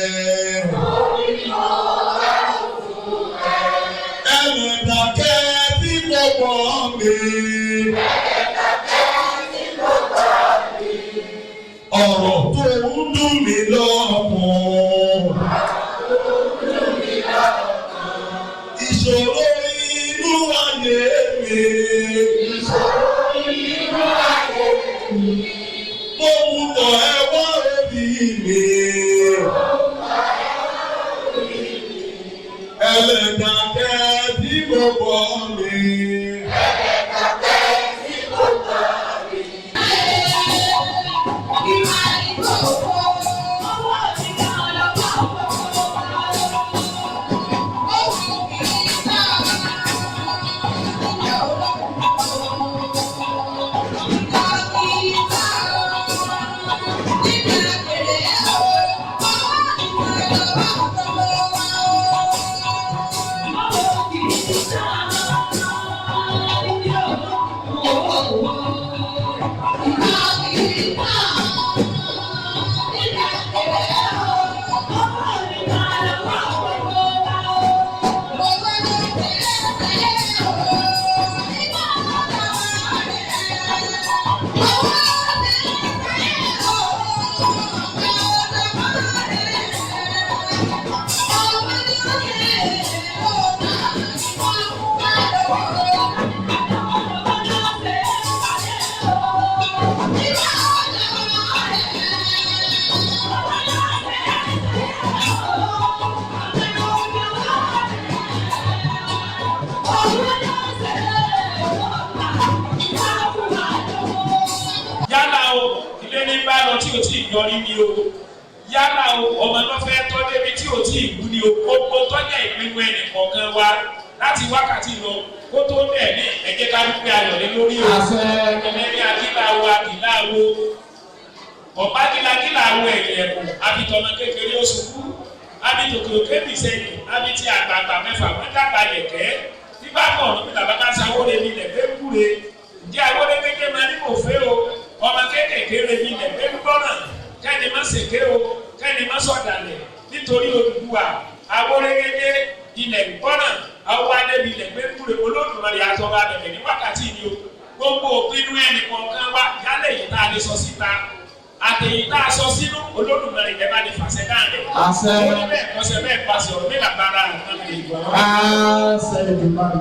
Ẹ̀rẹ̀dàkẹ́ tí mo pọ̀ mi. Ọ̀rọ̀ tó ń dùn mí lọ́kàn. Ìṣòro inú ayé mi.
Yálà o, ilé ní bá lọ tí o tí ì yọrí ni o. Yálà o, ọmọ tó fẹ́ tọ́ débi tí o tí ì wú ni o. Gbogbo tọ́jà ìpinnu ẹnì kọ̀ọ̀kan wa láti wákàtí lọ kó tó dẹ̀ ní ẹ jẹ́ ká dúpẹ́ ayọ̀ lé lórí o. Ẹlẹ́ni akíláwo akíláwo. Ọ̀pá kílákíláwo ẹ̀yìn ẹ̀kọ́ abitọ̀mọ kékeré ó ṣubú. Abitòkè òkè bìsẹ̀yìn abití àgbààgbà mẹ́fà wọ́n dàgbà yẹ̀kẹ́. Bíbá kọ̀ ọ̀run bí bàbá bá sáwó lé ní ilẹ̀ fẹ́ kúre. Ǹjẹ́ àwọn kékeré máa ní kò fẹ́ o? Ọmọ kéékèèké rẹ̀ ní ilẹ̀ fẹ́ gbọ́ràn. Kẹ́ni má ṣèké o, kẹ́ni má sọ̀dàlẹ̀ nítorí Odùduwà. Awórégédé ilẹ̀ gbọ́ràn. Àwọn adébí ilẹ̀ fẹ́ kúre. Olódùmarè àtọ́ba bẹ̀rẹ̀ ní wákàtí ni o. Gbogbo òpinnu ẹnì kọ̀ọ̀kan wa yálẹ̀ yìí tá a lè sọ síta. Àtẹ̀yìn tá a sọ sínú Olódùmarè ẹ̀ bá lè fàṣẹ dáhùn.
Àṣẹ.
Ó ní bẹ́ẹ̀ kọ́sẹ̀ bẹ́ẹ̀ pàṣẹ ọ̀rọ̀ mi làbára àtàlẹ́ ìgbà.
Àṣẹ Èdùmàrè.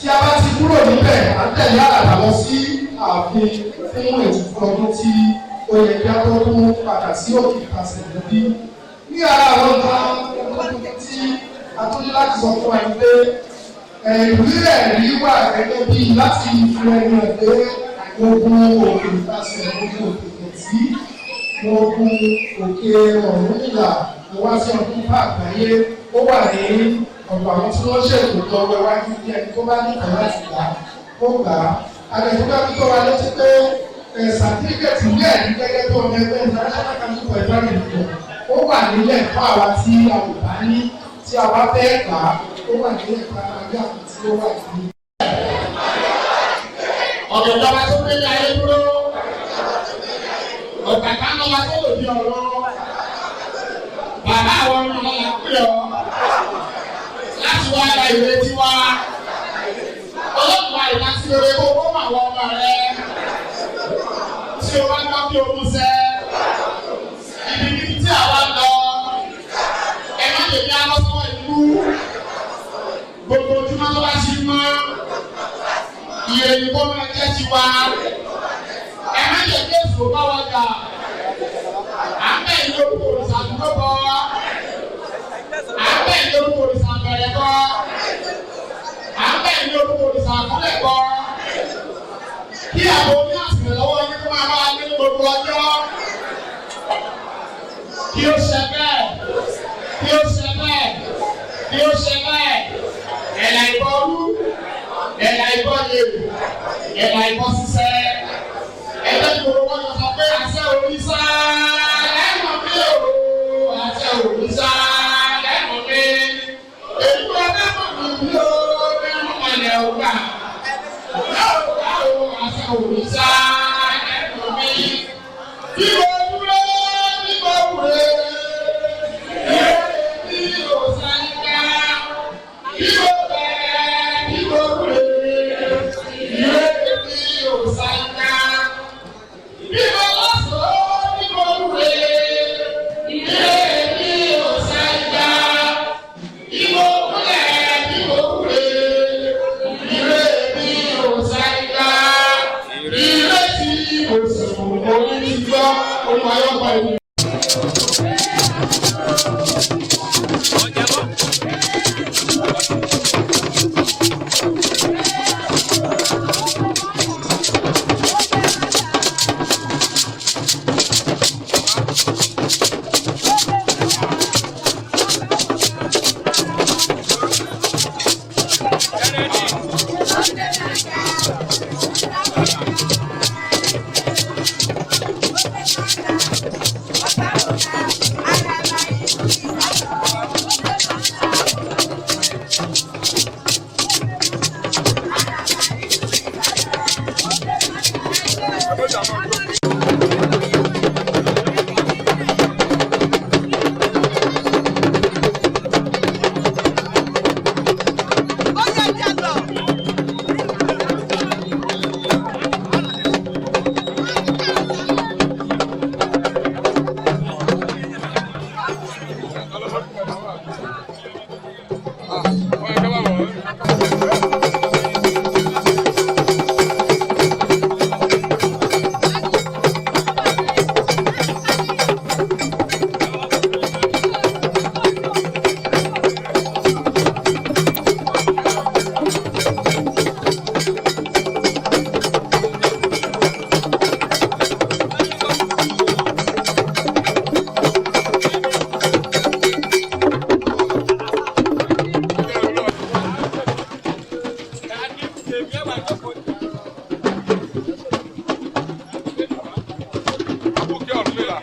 Tí a bá ti kúrò níbẹ̀, à ń tẹ̀lé àràbà lọ sí ààfin fún ètùtù ọdún tí ó yẹ kí a tó tún padà sí òkè ìpàṣẹ níbí. Ní ara àwọn nǹkan tí a tún ní láti sọ fún wa ni pé ìwé ẹ̀rí wà gẹ́gẹ́ bí láti fi ẹnu ẹ̀ pé ogun òkè ìpàṣẹ, ogun òkè ìtẹ̀sí, ogun òkè Ọ̀rúnmìlà ló wá sí ọdún bá àgbáyé. Ó wà ní ọ̀dọ̀ àwọn tí wọ́n ṣètò lọ́wọ́ iwájú bí ẹni tó bá nífẹ̀ẹ́ láti gbà ó gbà á. Àgbẹ̀dúgbà tó tó wa létí pé sàtífíkẹ̀tì ní ẹ̀rí gẹ́gẹ́ bí ọmọ ẹgbẹ́ International Council for Environment ó wà nílẹ̀ fún àwa tí a ò bá ní tí a bá fẹ́ gbà á, ó wà nílẹ̀ fún àwọn àwọn tí ó wà ní.
Ọ̀dọ̀ ìjọba tó gbé ní ayé dúró, ọ̀kàkà ń lọ́la tó lòdì ọ̀rọ̀, bàbá àwọn ọmọ ọlọ́lá pè ọ́ láti wá ra ìrètí wa. Ọlọ́pàá ìdásí rere kó kó mọ àwọn ọmọ rẹ tí o bá gbọ́ kí o mú sẹ́. Ibikíbi tí àwa ń lọ, ẹ má lè ní alọ́sọ́wọ́ ìlú kú. Gbogbo ojúmọ́ tó bá ti mọ́, ire ni kó máa jẹ́ tiwa. Ẹ má jẹ́ kí èso bá wa jà. À ń bẹ̀ ní orúkọ òrìṣà dúró bọ́. À ń bẹ̀ ní orúkọ òrìṣà bẹ̀rẹ̀ bọ́. À ń bẹ̀ ní orúkọ òrìṣà kúnlẹ̀ bọ́. Kí àwọn oní àsìkò lọ́wọ́ yín kó máa bá wa gbé ní gbogbo ọjọ́. Kí ó ṣe bẹ́ẹ̀, kí ó ṣe bẹ́ẹ̀, kí ó ṣe bẹ́ẹ̀. Ẹ̀là ìbọn rú, ẹ̀là ìbọn lè, ẹ̀là ìbọn ṣiṣẹ́. Ẹgbẹ́ tí gbogbo wọn sọ pé àṣẹ òrìṣà lẹ́nu mi o, àṣẹ òrìṣà lẹ́nu mi. Èyí wọn lẹ́nu mi o, lẹ́nu mọ̀lẹ́ ògbà. Yóò wá o, àṣẹ òrìṣà lẹ́nu mi. Bí mo wúlò, bí mo wúlò, bí mo sáré bí mo bẹ̀rẹ̀, bí mo wúlò, bí mo sáré. Bí mo lọ́sọ̀ọ́, bí mo wúlò, bí mo sáré. Bí mo kúnlẹ̀, bí mo wúlò, bí mo sáré. Ìrètí kò sùn, orí ti gbọ́, olúwa yóò gbọ́ ìlú.
Àbòkí Ọ̀rúnmìlà.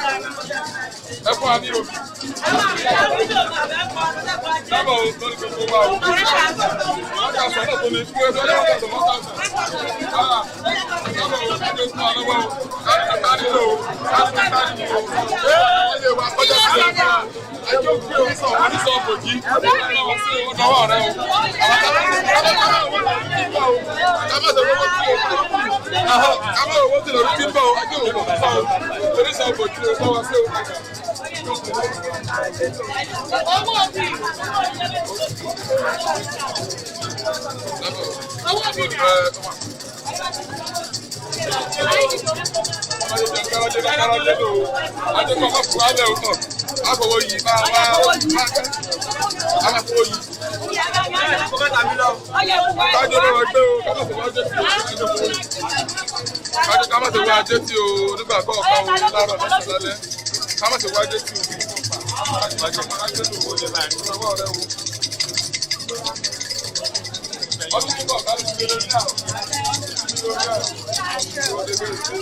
Ẹ fún wa ní omi. Dábọ̀ o, lórí gbogbo wa o. Wọ́n ta sọ náà tó ní kú ẹgbẹ́ náà tó wọ́n ta sọ. Dábọ̀ o, ẹjọ́ fún wa lọ́wọ́ o. Káàdì ká nílò o. Káàdì ká nílò o. Ẹ lè wá kọjá sí ẹ. Ẹjọ́ kí o sọ wọ́n ní sọ bòjì. Ọ̀dọ́wọ́ rẹ o. Àwọn owó tí lórí ti ń bọ̀ o. Ẹjọ́ òkú sọ o. Torí sọ bòjì ló sọ wá sí o. Kájọ ká má ṣe wá ajé tí o nígbà kọ̀ọ̀kan o láàárọ̀ lọ́sàn-án lálẹ́. Ká má ṣe wájú sí i. Ọwọ́ rẹ o. Ọdún tó bọ̀ ká ló ń gbé lórí àrùn. Lórí àrùn. Ó dé bẹ̀rẹ̀ sí.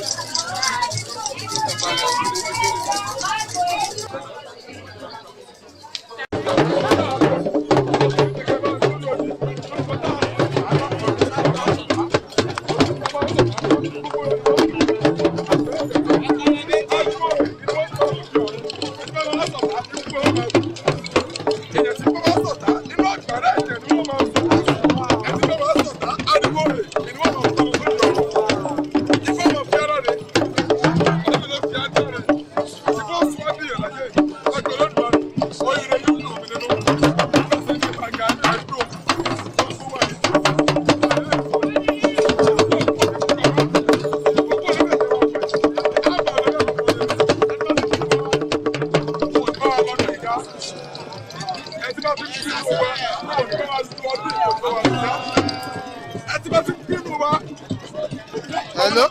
Hello?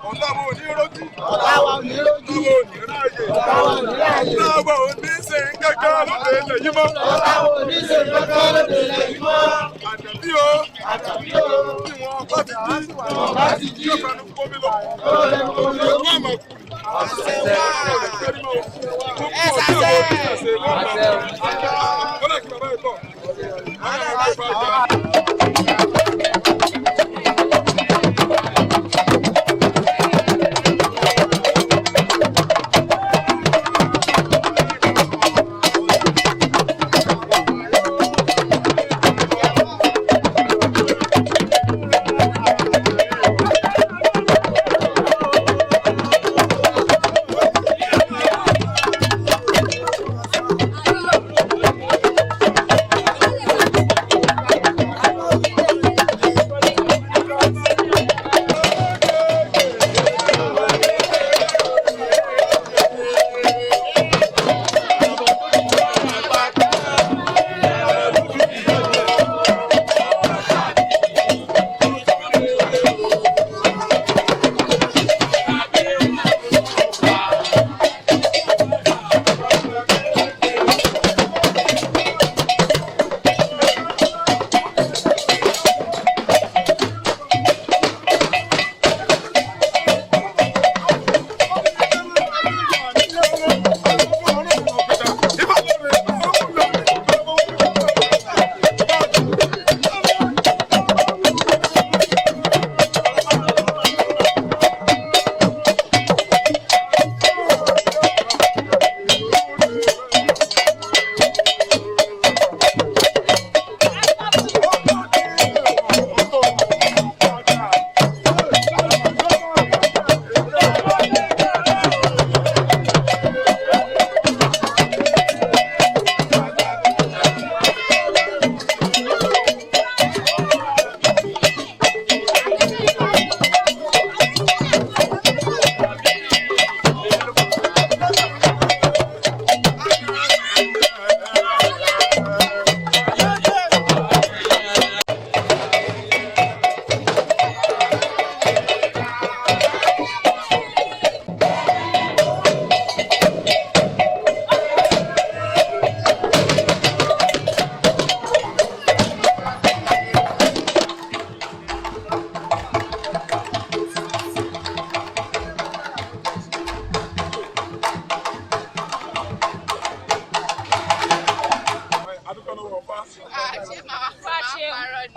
Ọ̀tá wo ní rójú? Ọ̀tá wo ní rójú? Ọ̀tá wo ní ráyè? Ọ̀tá wo ní ṣe kankan lóde ilẹ̀ yìí mọ́? Ọ̀tá wo ní ṣe kankan lóde ilẹ̀ yìí mọ́? Àjàbí o. Àjàbí o. Tí wọ́n bá ti jí. Wọ́n bá ti jí. Yóò fẹnu kó mi lọ. Yóò fẹnu kó mi lọ. Wọ́n àmọ̀ kù. Àṣẹ wá. Ẹ ṣàṣẹ. Àṣẹ. Kọ́lá kí bàbá yìí tọ̀.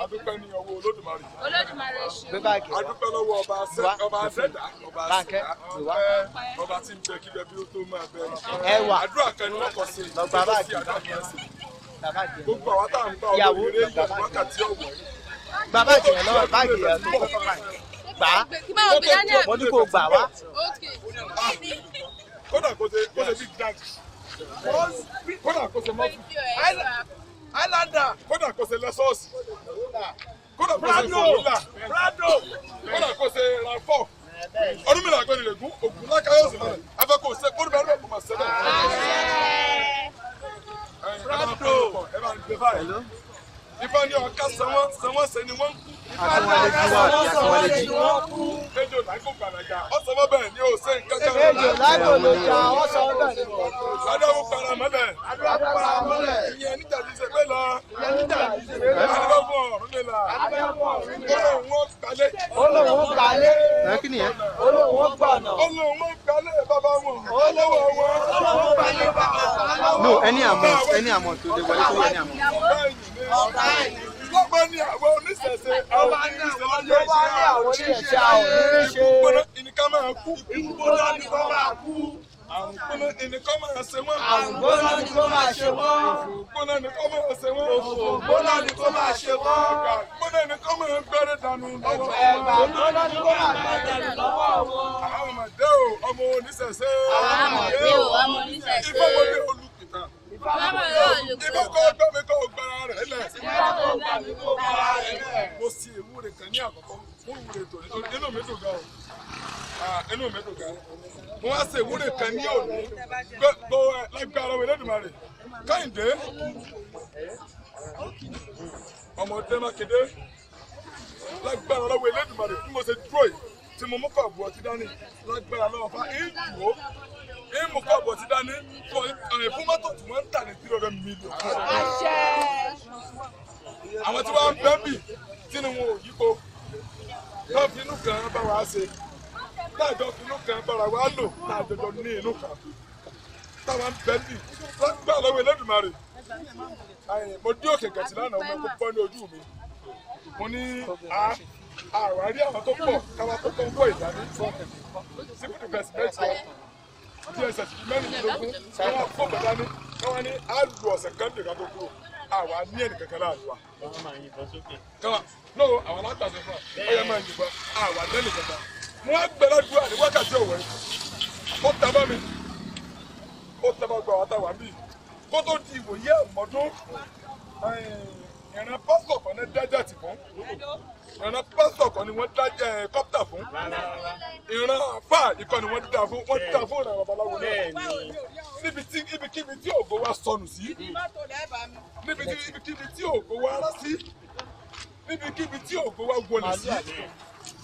Adúpẹ́ ní ọwọ́ Olódùmarè.
Olódùmarè ṣe.
Adúpẹ́ lọ́wọ́ ọba Àṣẹ̀dá, ọba Àṣẹ̀dá, ọba tí ń bẹ kí bẹ bí ó tó máa bẹ.
Ẹwà.
Àdúrà kan ni wọ́n kọ sí.
Lọ́gbà báàgì.
Àdúrà kan sí. Gbogbo àwọn tá à ń bá
Ìyàwó,
olórí
lọ́gbà
yìí
báàgì.
wákàtí ọ̀wọ̀ yìí.
Gba báàgì yẹn lọ́wọ́ báàgì yẹn tó kọ́kọ́ báyìí. Gbà á. Mo ní kó gbà wá.
Kódà kó ṣe big dance. Kódà kó ṣe mọ́tò. Highlander. Kódà kó ṣe Lexus. Kódà kó ṣe Corolla. Prado. Kódà kó ṣe RAV4. Ọ̀rúnmìlà àgbẹ̀nìrègún ògùn lákàyọ̀ sí mọ́lẹ̀. Afẹ́ kò ṣe kó níbẹ̀ kò máa ṣe bẹ́ẹ̀. Prado. Ẹ máa gbé báyìí. Ifá ní ọ̀ká sanwó sanwó ṣe ni wọ́n ń kú. Ifá ní ọ̀ká sanwó sanwó ṣe ni wọ́n ń kú. Ejò lágbo gbàràgà ọ̀sán mọ́ bẹ́ẹ̀ ni ó ṣe nǹkan kan.
Ejò lágbo ló jà ọ̀sán bẹ́ẹ̀ ni.
Adáwó para mọ́lẹ̀.
Adáwó para mọ́lẹ̀.
Ìyẹn níjà ti ṣe pé lọ.
Ìyẹn níjà ti ṣe pé lọ.
Adébá fún Ọ̀rúnmìlà.
Adébá fún Ọ̀rúnmìlà.
Ó lóun ó gbalẹ̀.
Ó lóun ó gbalẹ̀.
Kí ni yẹn?
Ó lóun ó gbọ̀nà.
Ó lóun ó gbalẹ̀ bàbá wọn. Ó lọ́wọ́ wọn.
Ó lóun ó gbalẹ̀ bàbá wọn.
No, any amount tó lè wọlé tó wọ any amount.
Lọ́gbọ́n ní àwọn oníṣẹ̀ṣe àwọn oníṣẹ̀ṣe
àwọn oníṣẹ̀ṣe.
Ikú gbóná ìníká máa kú.
Ikú gbóná ni kó máa kú.
Àrùn gbóná ìníká máa ṣe wọ́n.
Àrùn gbóná ni kó máa ṣe wọ́n.
Òfò gbóná ni kó máa ṣe wọ́n.
Òfò gbóná ni kó máa ṣe wọ́n.
Ẹ̀gbà gbóná ni kó máa gbẹ́rẹ́ dànù lọ́wọ́.
Ẹ̀gbà gbóná ni kó máa gbẹ́rẹ́ dànù lọ́wọ́ wọn.
Àwọn ọmọdé o, ọmọ oníṣẹ̀ṣe.
Àwọn ọmọdé o, ọmọ oníṣẹ̀ṣe.
Ìfọwọ́dé olùkìtà. Ìbá kọ́ gbọ́ mi kọ́ gbára rẹ̀ lẹ̀. Mo sì ìwúre kan ní àkọ́kọ́, mo wúre tòní torí inú mi dùn gan o. Inú mi dùn gan. Mo wá ṣe ìwúre kan ní òní. Gbọ́ lágbára wẹ̀ lẹ́dùnmarè. Kẹ́hìndé. Ọmọdé Mákindé. Lágbára lọ́wọ́ Elédùmarè bí mo ṣe dúró yìí tí mo mú kọ̀ọ̀bù ọtí dání. Lágbára lọ́wọ́ fa ìdúró ìmú kọ̀ọ̀bù ọtí dání fún mọ́tò tí wọ́n ń tà ní 300 million. Àwọn tí wọ́n ń bẹ́ bì tí ni wọn ò yípo tó fi inú kan bá wa ṣe táàjọ fi inú kan bára wa lò táàjọjọ ní inú kan táwọn ń bẹ́ bì lágbára lọ́wọ́ Elédùmarè. Mo dé òkè gẹ̀tì lánàá ọmọ ẹ̀kọ́ bọ́ ní ojú mi. Mo ní àwárí àwọn tó pọ̀ káwa tó tó ń pọ̀ ìdání sípò dìfẹ̀sì mẹ́jọ DSS mẹ́rìndínlógún káwa kó bàtà ní káwa ní àlù ọ̀sẹ̀ kan nìkan tó kúrò àwa ní ẹnì kankan láàrin wa. Káwa no àwọn alágbàṣe fún wa ó yẹ máa yìnbọn àwa lẹ́nì kankan. Mo wá gbẹ̀rẹ̀ dúró ní wákàtí òwe ó taba mi ó taba gba àwọn táwa bíi kó tó di ìwòye àmọ́dún ìran pásítọ̀ kan ní dájà tì fún ìran pásítọ̀ kan ni wọ́n dájà kọ́pítà fún ìran àfà ìkan ni wọ́n dá fún wọ́n dá fún ìran babaláwo náà níbi tí ibikíbi tí ògo wa sọnù sí níbi tí ibikíbi tí ògo wa rá sí níbikíbi tí ògo wa wọlé sí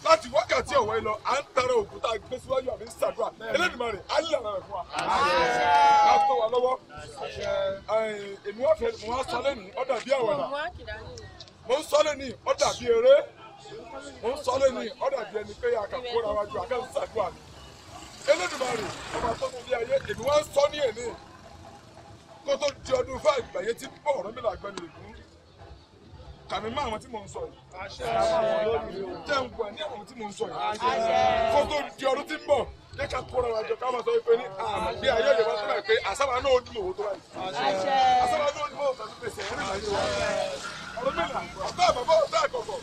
láti wákàtí ọ̀wọ́ yìí lọ à ń tara ògùn tá a gbé síwájú àbí ń ṣàdúrà Elédùmarè á lè ràn fún wa á tó wa lọ́wọ́ èmi wá fẹ́ mo wá sọ lẹ́nìí ó dàbí àwàdà mo ń sọ lẹ́nìí ó dàbí eré mo ń sọ lẹ́nìí ó dàbí ẹni pé a kà kóra wa ju a kà ń ṣàdúrà ni Elédùmarè ọba tó ti di ayé èmi wá ń sọ ní èní kó tó di ọdún fún àgbáyé tí bọ̀ Ọ̀rúnmìlà Àgbẹnìrègún kàmí má àwọn tí mò ń sọ yìí jẹ́ ń wà ní àwọn tí mò ń sọ yìí kó tó di ọdún tí ń bọ̀ jẹ́ ká kóra wa jọ ká máa sọ wípé ní àmọ̀ bí ayé ìwà tó báyìí pé àsáwà náà ó dùn òwò tó báyìí àsáwà náà ó dùn òwò tó pèsè ẹ̀rí ìlànà wa Ọ̀rúnmìlà ọ̀tá àbàbọ̀ ọ̀tá àkọ́kọ́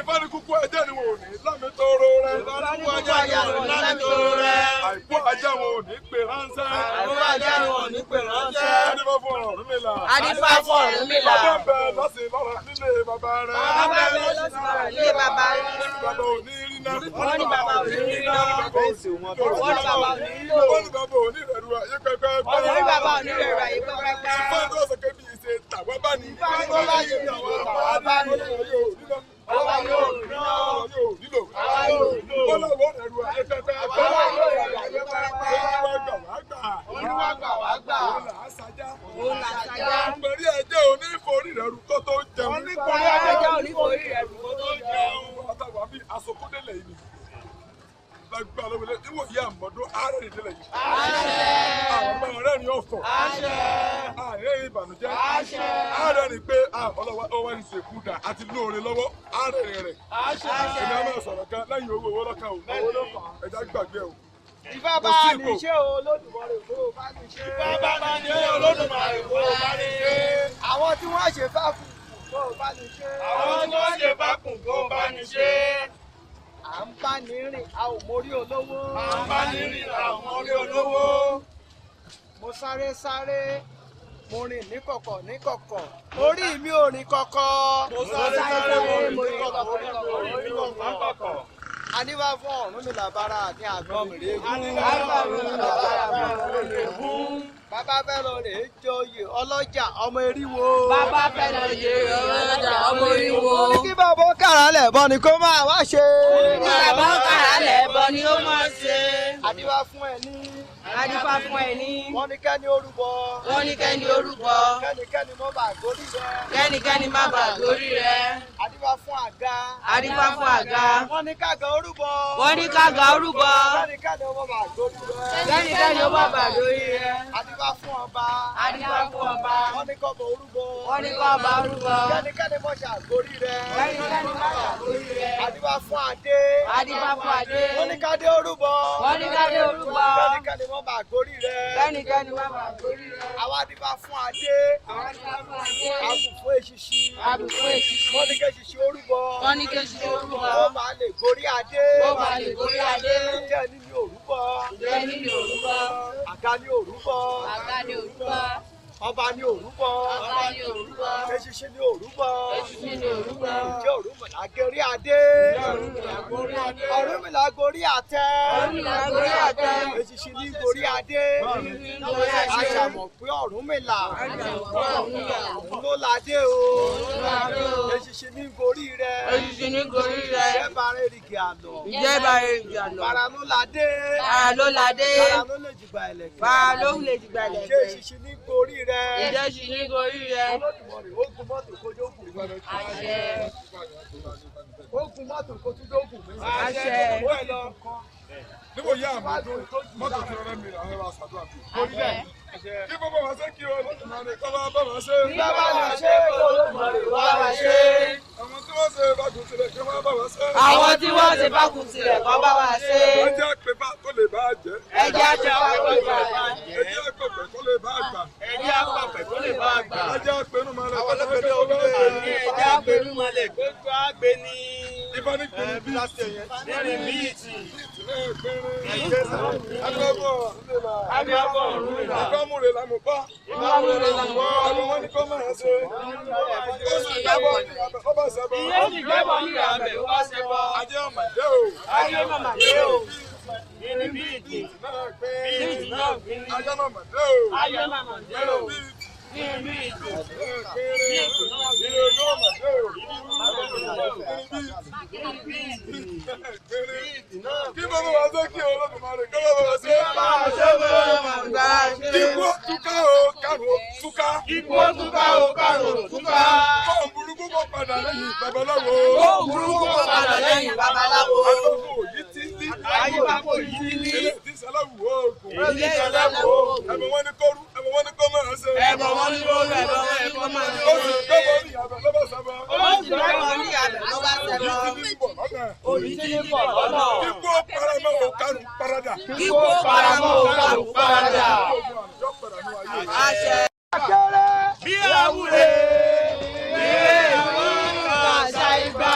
Ifá ní kúkú ẹjẹ́ ni wọn ò ní lámì tóró rẹ.
Kúkú ajá ni wọn ò ní lámì tóró rẹ.
Àìkú ajá wọn ò ní pè ránṣẹ́.
Àìkú ajá ni wọn ò ní pè ránṣẹ́.
Adífá fún Ọ̀rúnmìlà.
Adífá fún Ọ̀rúnmìlà.
Bàbá bẹ lọ́sìn lọ́ra nílé bàbá rẹ.
Bàbá bẹ lọ́sìn lọ́ra nílé bàbá rẹ.
Wọ́n ní bàbá ò ní rí ná.
Wọ́n ní bàbá ò ní rí ná.
Wọ́n ní bàbá ò ní rí lò. Wọ́n ní bàbá ò ní rẹ̀rù ayé pẹ́pẹ́.
Wọ́n ní bàbá ò ní rẹ̀rù ayé pẹ́pẹ́.
Ifá tó sọ pé bí ìṣe tàwa bá ní.
Ifá tó bá ṣe tàwa bá ní.
Àwa yóò rí náà. Àwa yóò nílò. Àwa yóò nílò. Bọ́lá wọ́n rẹ̀rù ayé pẹ́pẹ́.
Bọ́lá yóò rẹ̀rù ayé pẹ́pẹ́.
Olúwa gbà wá gbà.
Olúwa gbà wá gbà.
Òun là á sajá.
Òun là á sajá.
Pẹ̀lú ẹjẹ́ oníforí rẹ̀ rú kó tó jẹun.
Oníforí ẹjẹ́ oníforí rẹ̀ rú kó tó jẹun.
Àtàwọn àbí asokódélẹ̀ yìí ni. Lágbára lọ́wọ́ ìwò yìí àmọ́dún ààrẹ ìdílé yìí. Àwọn ọmọ rẹ̀ ní ọ̀fọ̀. Ààrẹ ní ìbànújẹ́. Ààrẹ ní pé ọlọ́wọ́ ọwọ́ ń ṣèkú dà àti lóore lọ́wọ́ ààrẹ rẹ̀. Èmi á máa sọ̀rọ̀ kan lẹ́yìn owó owó lọ́kàn o. Ẹja gbàgbé o.
Ifá bá ní ṣe Olódùmarè kó o bá ní ṣe.
Ifá bá ní ṣe Olódùmarè kó o bá ní ṣe.
Àwọn tí wọ́n ṣe fákùn kó o bá ní ṣe.
Àwọn tí wọ́n ṣe fákùn kó o bá ní ṣe.
À ń bá ní rìn a ò mórí olówó.
À ń bá ní rìn a ò mórí olówó.
Mo sáré sáré Mo rìn ní kọ̀kọ̀ ní kọ̀kọ̀. Orí mi ò rìn kọ̀kọ̀.
Mo sáré sáré mo rìn ní kọ̀kọ̀ orí mi ò rìn ní kọ̀kọ̀.
Aníwá fún Ọ̀rúnmìlà bára ní àgbọn mìrègún. Bàbá fẹ́ lọ rèé joyè ọlọ́jà ọmọ eriwo.
Bàbá fẹ́ lọ joyè ọlọ́jà ọmọ eriwo.
Ní kí bàbá kàrà lẹ̀ bọ́ ni kó máa wá ṣe.
Bàbá kàrà lẹ̀ bọ́ ni ó máa ṣe.
Adífá fún ẹ ní.
Adífá fún ẹ ní.
Wọ́n ní kẹ́ni orúbọ.
Wọ́n ní kẹ́ni orúbọ.
Kẹ́nikẹ́ni má bàa gorí rẹ.
Kẹ́nikẹ́ni má bàa gorí rẹ.
Adífá fún àga.
Adífá fún àga.
Wọ́n ní kága orúbọ.
Wọ́n ní kága orúbọ.
Kẹ́nikẹ́ni ó má bàa gorí rẹ.
Kẹ́nikẹ́ni ó má bàa gorí rẹ.
Adífá fún ọba.
Adífá fún ọba.
Wọ́n ní kọ́bọ̀ orúbọ.
Wọ́n ní kọ́ba orúbọ.
Kẹ́nikẹ́ni má ṣàgorí rẹ.
Kẹ́nikẹ́ni má ṣàgorí rẹ.
Adífá fún adé.
Adífá fún adé.
Wọ́n ní kádé orúbọ.
Wọ́n ní kádé orúbọ.
Kẹ́nikẹ́ni má bàa gorí rẹ.
Kẹ́nikẹ́ni má bàa gorí rẹ.
Àwa adífá fún adé.
Àwa adífá fún adé.
Àbùfún eṣiṣi.
Àbùfún eṣiṣi.
Wọ́n ní kéṣiṣi orúbọ.
Wọ́n ní kéṣiṣi orúbọ.
Ó máa lè gorí adé.
Ó máa lè gorí adé.
Ǹjẹ́ níní òrúbọ.
Ǹjẹ́ níní òrúbọ.
Àga ní òrúbọ.
Àga ní òrúbọ.
Ọba ní òrúbọ.
Ọba ní òrúbọ.
Eṣiṣi ní òrúbọ.
Eṣiṣi ní òrúbọ.
Ǹjẹ́ Ọ̀rúnmìlà gorí adé. Ọ̀rúnmìlà gorí àtẹ.
Ọ̀rúnmìlà gorí àtẹ.
Eṣiṣi ní gorí adé. Aṣàmọ̀ pé Ọ̀rúnmìlà. Òun ló ládé o. Eṣiṣi ní gorí rẹ.
Eṣiṣi ní gorí rẹ.
Ìjẹ́ bara erìgì àná.
Ìjẹ́ bara erìgì àná.
Bara ló ládé.
Bara ló ládé.
Bara ló lè jìgbà ẹ̀lẹ̀kẹ̀.
Bara ló lè jìgbà ẹ̀lẹ̀kẹ̀.
Ǹjẹ́ eṣiṣi ní gorí rẹ.
Ǹjẹ́ eṣiṣi ní gorí rẹ.
Olódùmarè ó gun mọ́tò kójú òkú.
Àṣẹ.
Ó gun mọ́tò kójú òkú.
Àṣẹ.
Níbo yá àmọ́dún mọ́tò tí wọ́n mi àwọn ẹ̀rọ àṣàdúrà bí. Kí bàbá wa ṣe kí Olódùmarè kọ́ bá bá wa ṣe.
Kí bàbá wa ṣe kí Olódùmarè wá wa ṣe.
Àwọn tí wọ́n ṣe bákun tilẹ̀ kí wọ́n bá wa ṣe.
Àwọn tí wọ́n ṣe bákun tilẹ̀ kọ́ bá wa ṣe.
Ẹ jẹ́ àpèfà tó lè bá a jẹ́.
Ẹ jẹ́ àpèfà tó lè bá a jẹ́.
Ẹ jẹ́ àpèfà tó lè bá a gbà.
Ẹ jẹ́ àpèfà tó lè bá a gbà.
Ẹ jẹ́ àpẹnumọ̀lẹ̀ kó tó bá a gbé ní.
Ẹ jẹ́ àpẹnumọ̀lẹ̀ kó tó a gbé ní.
Ifá ní gbìnrín bí.
Gbìnrín bíi tì.
Ìfámúre la mú bá.
Ìfámúre la mú bá.
Àwọn wọn ní kó máa ṣe. Ó sì gbẹ́bọ̀ ní abẹ́ ó bá ṣẹbọ.
Ó sì gbẹ́bọ̀ ní abẹ́ ó bá ṣẹbọ.
Ajé ọmọ dé o.
Ajé ọmọ dé o. Gbìnrín bíi tì. Bíi tì náà gbìnrín.
Ajé ọmọ dé o.
Ajé ọmọ dé o. Gbìnrín bíi tì.
Bíi tì náà gbìnrín. Ọmọ dé o. Kí bàbá wa ṣe kí Olódùmarè kí bàbá wa ṣe. Kíkú túká o kárò túká.
Kíkú túká o kárò túká.
Kóhùn burúkú kó padà lẹ́yìn babaláwo.
Kóhùn burúkú kó padà lẹ́yìn babaláwo.
Ayébákò yìí ti lí.
Ayébákò yìí ti lí.
Ilé ti sẹ́lẹ̀wù oògùn.
Ilé ìsẹ́lẹ̀wù oògùn.
Ẹ̀bùn wọn ní kóru, ẹ̀bùn wọn ní kó máa ṣe.
Ẹ̀bùn wọn ní kóru, ẹ̀bùn wọn ní kó máa ṣe.
Ó sì gbẹ́bọ̀ ní abẹ ló bá ṣẹbọ.
Ó sì gbẹ́bọ̀ ní abẹ ló bá ṣẹbọ.
Òyì ti ní bọ̀ lọ́nà.
Òyì ti ní bọ̀ lọ́nà.
Kíkú paramọ́ o kárù parada.
Kíkú paramọ́ o kárù parada. Àṣẹ.
Bí àwúre, bí àwúre, àṣà ìgbà,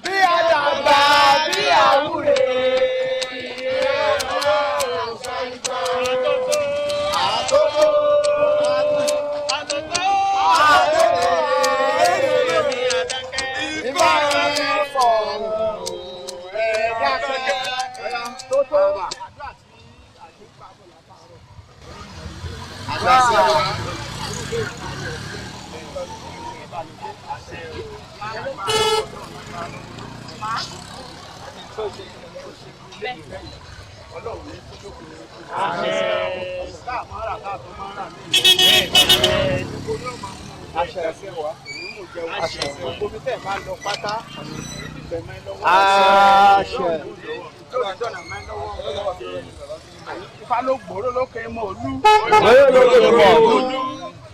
bí àdàgbà, bí àwúre. Àtótó. Àtótó. Ìbá fọ̀hún ẹ̀dá kẹ́kẹ́. Tótó. Àṣẹ.
Ifá ló gbòòrò lókè mọ́ olú.
Lókè mọ́ olú.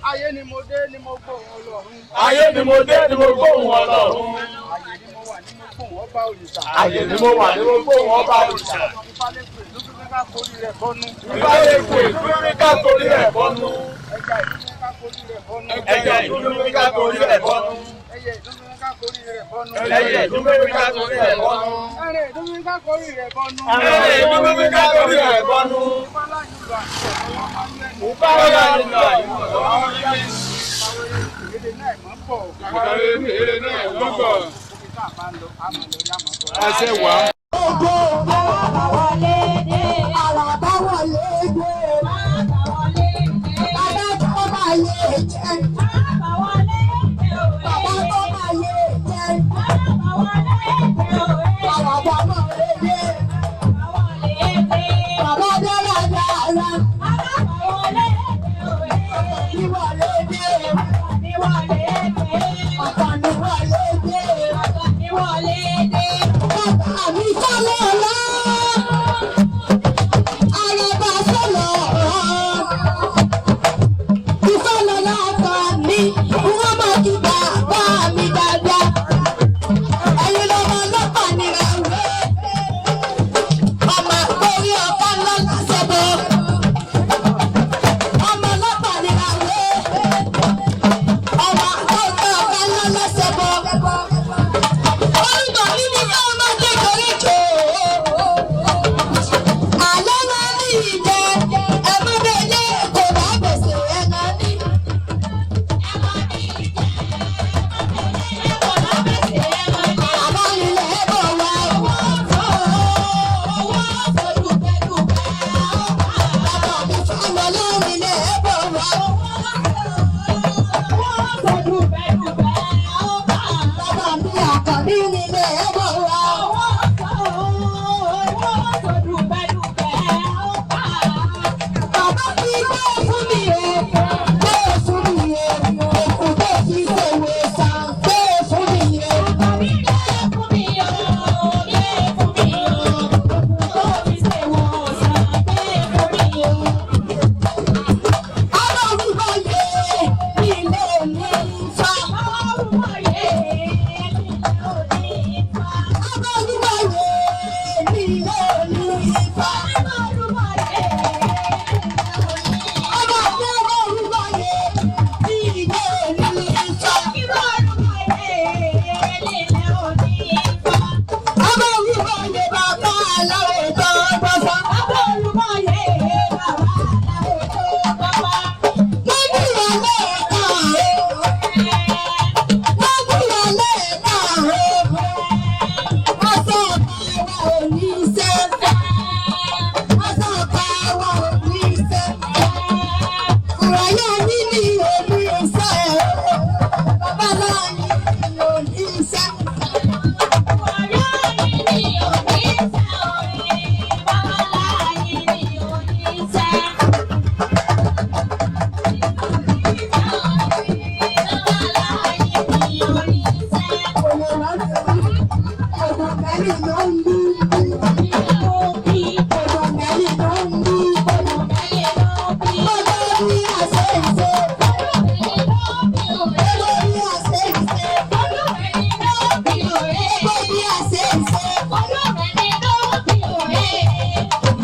Ayé ni mo dé ni mo gbóhùn Ọlọ́run.
Ayé ni mo dé ni mo gbóhùn Ọlọ́run.
Ayé ni mo wà ni mo gbóhùn ọba òrìṣà.
Ayé ni mo wà ni mo gbóhùn ọba òrìṣà.
Ifá lè pè ló fi ká korí rẹ̀ bọ́nú.
Ifá lè pè ló fi ká korí rẹ̀ bọ́nú.
Ẹja ìlú fi ká korí rẹ̀ bọ́nú.
Ẹja ìlú fi ká korí rẹ̀ bọ́nú.
Ẹyẹ ìlú fi
ká korí rẹ̀ bọ́nu.
Ẹyẹ ìdúnbẹ́bí ká korí rẹ̀ bọ́nu.
Ẹrẹ ìdúnbẹ́bí ká korí rẹ̀ bọ́nu.
Ẹrẹ ìdúnbẹ́bí ká korí rẹ̀ bọ́nu.
Ìfọlá yìí lọ àti ọ̀dọ́ wọn lẹ́nu.
Ìfọlá yìí lọ àti ọ̀dọ́ wọn lẹ́nu.
Èrè náà mọ̀ pọ̀.
Èrè náà mọ̀ pọ̀. Àṣẹ wà.
Ògo àràbáwọlé dé. Àràbáwọlé dé. Bàbá tó máa yé jẹ. Bàbá tó máa yé jẹ. Bàbá máa lé dé. Bàbá dára dára. Ìwọlé dé. Àkànní wọlé dé. Bàbá mi sọ́lọ́ ọ̀la. Àràbà sọ́lọ́ ọ̀la. Ìfọlọ́lá kan mi, wọ́n máa kí bàbá mi dáadáa. Ẹ̀yin lọ́mọ ọlọ́pàá ni àwẹ̀. Ọmọ orí ọ̀pá lọ́la ṣẹ̀bọ̀. Ọmọ ọlọ́pàá ni àwẹ̀. Ọmọ orí ọ̀pá lọ́la ṣẹ̀bọ̀. Olùgbà mi ní ká máa dé koríko. Àlọ́ máa ní ìjẹ, ẹ má bẹ́ẹ̀ lé kò bá gbèsè ẹ máa ní. Àbálilẹ̀ bọ̀ wá. Bàbá mi fáwọn lórílẹ̀ bọ̀ wá. Bàbá mi àkànbí nílẹ̀ bọ̀ wá. Bàbá fi gbé fún mi o, gbé fún mi o, òkú tó fi ṣèwé sàn, gbé fún mi o. Alárúbáyé ilé mi fa. Alárúbáyé ilé mi fa. Ọba alárúbáyé ilé mi fa. Alárúbáyé bàbá aláwọ̀ tó gbọ́fà.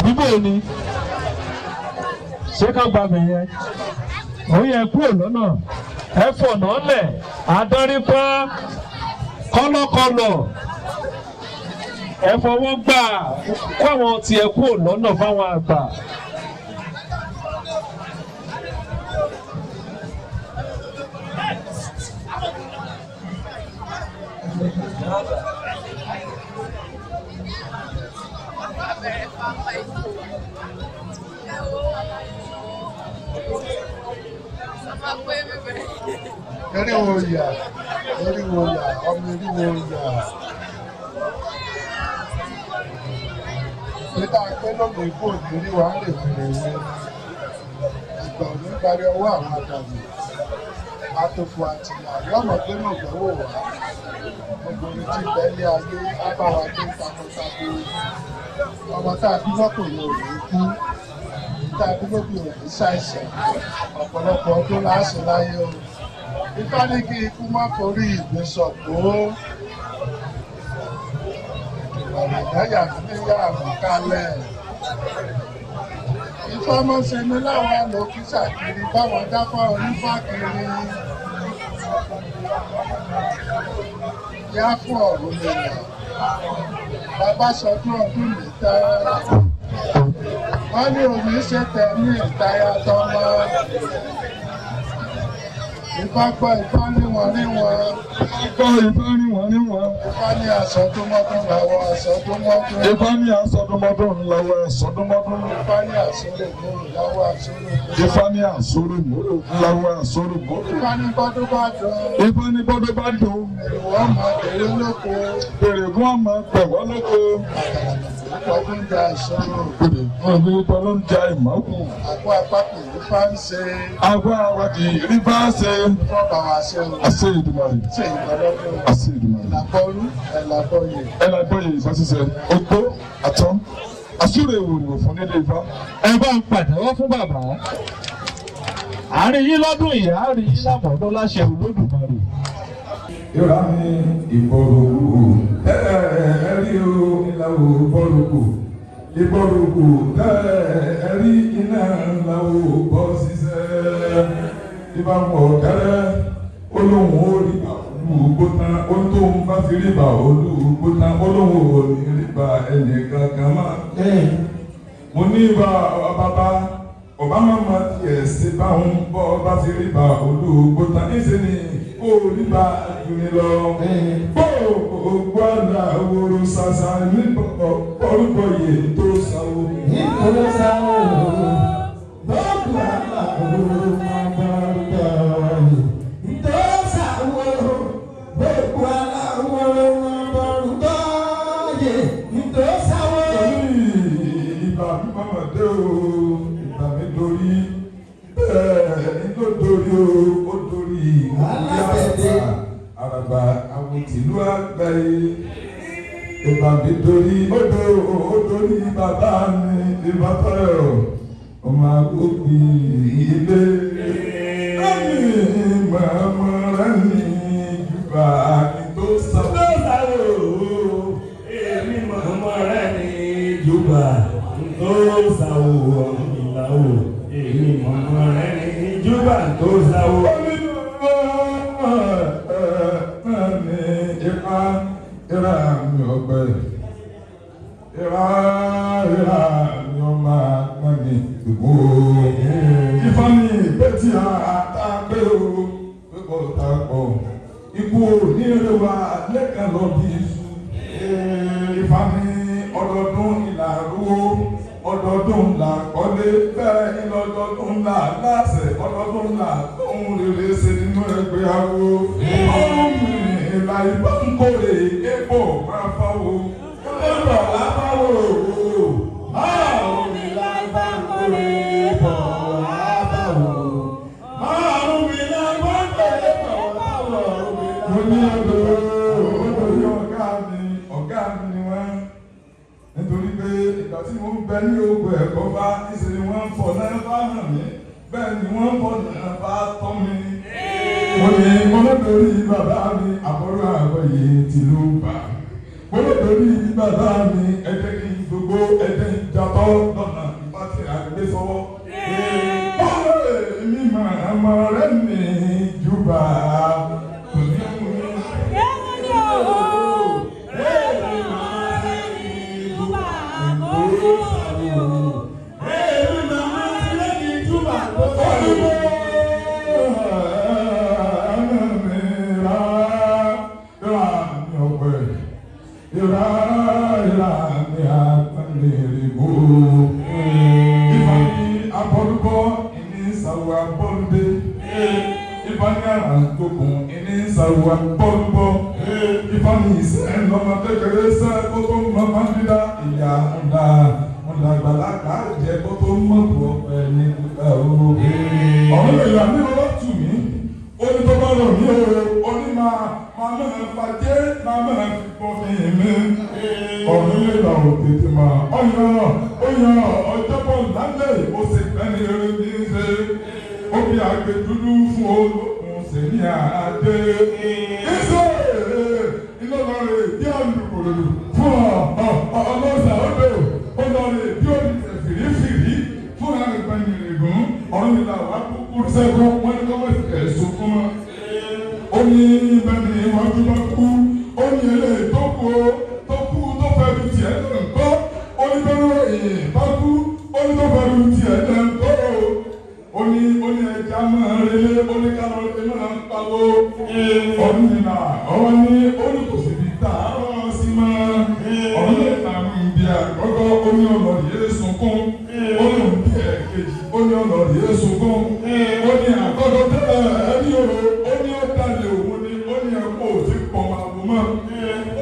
Bíbó ni ṣé ká gba mi yẹn òun yẹ kúrò lọ́nà ẹ fọ̀nà lẹ̀ àdánrípá kọ́lọ́kọ́lọ́ ẹ fọwọ́ gbà kó àwọn tiẹ̀ kúrò lọ́nà fáwọn àgbà.
Eriwo yà, eriwo yà, ọmọ eriwo yà. Peter pé lónìí kò ní rí wa lè fèrè wé. Ìgbà ò ní parí ọwọ́ àwọn àdàlù. Àtòfò àtìyà yọ̀mọ̀ pé mọ̀gbẹ́ wò wá. Gbogbo orin tí bẹ́lẹ̀ ayé á bá wa gbé takuntakun. Ọmọ tá a bí lọ́kùnrin ò ní kú. Tá a bí lóbìnrin ò ní ṣàìsàn. Ọ̀pọ̀lọpọ̀ ọdún láṣẹ láyé o. Ifá ní kí ikú má forí ìgbín sọ̀kò. Ọ̀rọ̀ ìdáyà mi níyà àrùn kalẹ̀. Ifá mọ́ ṣe ní láwọn àlòkísà kiri báwọn dáfá onífá kiri. Dí á fún Ọ̀rúnmìlà. Bàbá sọdún ọdún mi tán. Wọ́n ní òní ṣe tẹ̀mí ìtayà tọmọ. Ifá gbọ́ Ifá níwọ̀n níwọ̀n.
Gbọ́ Ifá níwọ̀n níwọ̀n.
Ifá ní àsọdúnmọ́dún làwọn àsọdúnmọ́dún.
Ifá ní àsọdúnmọ́dún làwọn àsọdúnmọ́dún.
Ifá ní àsọdúnmọ́dún làwọn àsọdúnmọ́dún.
Ifá ní àsọdúnmọ́dún làwọn àsọdúnmọ́dún.
Ifá ní bọ́dún bá dùn.
Ifá ní bọ́dún bá dùn.
Èrò ọmọ èrè lóko.
Èrègùn ọmọ pẹ̀wọ́ lóko.
Ọdún da ìṣòro.
Èrègùn ọdún da ìmọ̀kù.
Àgọ́ apá kì í bá ń ṣe.
Àgọ́ apá kì í bá ń ṣe.
Ifá bá wa ṣe o.
Àṣẹ Èdùmàrè.
Ṣe ìgbàlọ́dún.
Àṣẹ Èdùmàrè.
Ẹ̀làbọ̀rú ẹ̀làbọ̀yè.
Ẹ̀làbọ̀yè Ifá ṣíṣe. Ogbó àtọ́. Àsúrè ìwòrìwò fún nílé Ifá.
Ẹ bá ń pàtẹ́wọ́ fún bàbá. Àárín yín lọ́dún yìí, àárín yín lámọ̀ọ́dún láṣẹ Olódùmarè.
Ìrà mi ìbọ̀rùkù ẹ̀ẹ́rí o ìlàwọ̀ bọ̀rùkù ìbọ̀rùkù ẹ̀ẹ́rí iná ìlàwọ̀ bọ̀ ṣiṣẹ́ ìbámu ọ̀kẹ́rẹ́ olóhùn ó rí bà olúgbó tán olóhùn bá ti rí bà olúgbó tán olóhùn ò ní rí bà ẹnì kankan mọ́. Mo ní bá bàbá ọba máa ma tiẹ̀ ṣe báwọn bọ́ bá ti rí bà olúgbó tán níṣẹ́ ni kó rí bà jùlọ lọ. Bó o gbọ́dọ̀ àwòrán ṣàṣà nípa orúkọ yìí tó sáwó.
Nítorí sáwó, gbọ́dọ̀ àwòrán máa bá orúkọ yìí tó sáwó. Gbogbo aláwòrán máa bá orúkọ yìí tó sáwó.
Ìbà mi mọ̀mọ́ dé o, ìbà mi dorí, bẹ́ẹ̀ ni ló dorí o, ó dorí
Alábẹ̀dẹ.
Àràbà àwọn tìlú àgbáyé. Ìbà mi dorí, ó dorí bàbá mi, ìbà tọrọ, ọmọ àgógì ilé. Ẹ̀mí màmá rẹ̀ ní jùbà ní tó sáwó.
Tó sáwó, èmi màmá rẹ̀ ní jùbà tó sáwó ọ̀nìlà o. Èmi màmá rẹ̀ ní jùbà tó sáwó.
Ikú onírèwà lẹ́kàn lọ bí iṣu. Ifá ní ọdọọdún ìlàrúwó, ọdọọdún là kọ́lé, bẹ́ẹ̀ ni lọ́dọọdún là láṣẹ, ọdọọdún là tóun rere ṣe nínú ẹgbẹ́ awo. Ọrùn mi ìlà ìbọn ń kórè epo máa fáwo. Ẹ̀rọ lábáwò.
Ọ̀run mi là ìbọn kórè bọ̀ wá báwo. Ọ̀run mi là ìbọn kórè bọ̀ wá báwo.
Mo ní odò odò ní ọ̀gá mi ni wọ́n. Nítorí pé ìgbà tí mo ń bẹ ní ogun ẹ̀kọ́ bá níṣe ni wọ́n ń fọ̀ náà bá hàn mí, bẹ́ẹ̀ ni wọ́n ń fọ̀ náà bá tọ́ mi. Mo ní mo lódorí bàbá mi àbúrò àbọ̀yè tìlú bà. Mo lódorí bàbá mi ẹ̀jẹ̀ kí n gbogbo ẹ̀jẹ̀ ń jatọ́ lọ́nà ìbá tí a gbé sọ́wọ́. Bọ́ọ̀lù mi màmá rẹ̀ ní jùbà kò ní mú mi. Ọ̀rọ̀ ìlànà mi lọ́wọ́ tù mí, ó ní tó bá rọ̀ mí o, ó ní máa máa fàjẹ́ máa fi bọ́ mi mi. Ọ̀run lè lọ tètè mà ọ̀yàn ọ̀yàn ọjọ́bọ̀ lálẹ́ ó sì gbẹ́ni eré ní í ṣe. Ó fi àgbè dúdú fún olókùn sí ní àdé. Ìṣe iná lọ rè bí àlùkòrò fún ọlọ́sà odò. Ó lọ rè bí olùsẹ̀ fìrífìrí fún àgbẹ̀nìrègùn. Ọ̀run ìlà wà kúkú sẹ́kọ̀ọ́ wọ́n ní kọ́mọ̀sì ẹ̀sùn fún wọn. Ó ní bẹ́ẹ̀ ni wọ́n tún bá kú. Ó ní ròyìn bá kú ó ní tó fẹ́rù tiẹ̀ lẹ́ ń kó o ó ní ẹja máa relé ó ní kálọ̀ ẹ máa ń pawó Ọ̀rúnmìlà ọwọ́ ní ó ní kò síbi tá a rọ̀ sí mọ́ Ọ̀rúnmìlà ń bí àkọ́kọ́ ó ní ọlọ́ọ̀dì yé sunkún ó ní òun bí ẹ̀kejì ó ní ọlọ́ọ̀dì yé sunkún ó ní àkọ́kọ́ tẹ́lẹ̀ ẹni o ó ní ó dalẹ̀ òun ni ó ní ẹ̀kọ́ òtí pọ̀ máa wò mọ́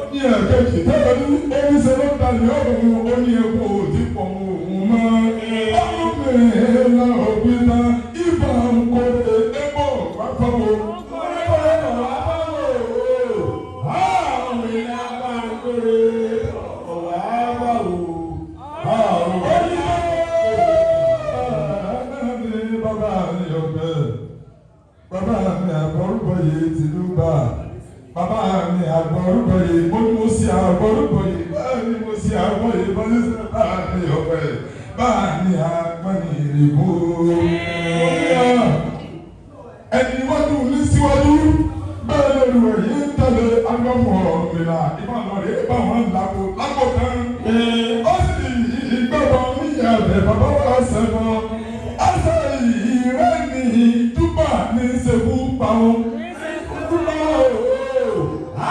ó ní ẹ̀kejì tẹ́lẹ̀ ní ó ní ṣe ló dalẹ̀ òun ó ní ẹ̀kọ́ òtí pọ̀ mọ́ òun mọ́ Ọ̀rúnmìlà òbí náà ibà ń kó ebó wá fọwọ́. Bàbá mi àgbọ̀rúbọ̀yé tìlúbà. Bàbá mi àgbọ̀rúbọ̀yé mo ní mo sì àgbọ̀rúbọ̀yé báà ní mo sì àgbọ̀yé bọ́lá sí bàbá mi ọ̀pẹ báà ní agbọ́nì ìrìbó. Ẹni iwájú ní síwájú bẹ́ẹ̀ lórí rẹ̀ yìí ń tẹ̀lé agbọ́fọ̀ Ọ̀rúnmìlà ìbánu rẹ̀ bá wọn lágbo lágbo kan. Ó sì gbọ́dọ̀ níyà rẹ̀ bàbá wa sẹ́wọ̀n. Àṣà ìrẹ́ ní túbà ní ṣekú pa wọn. Túbà o.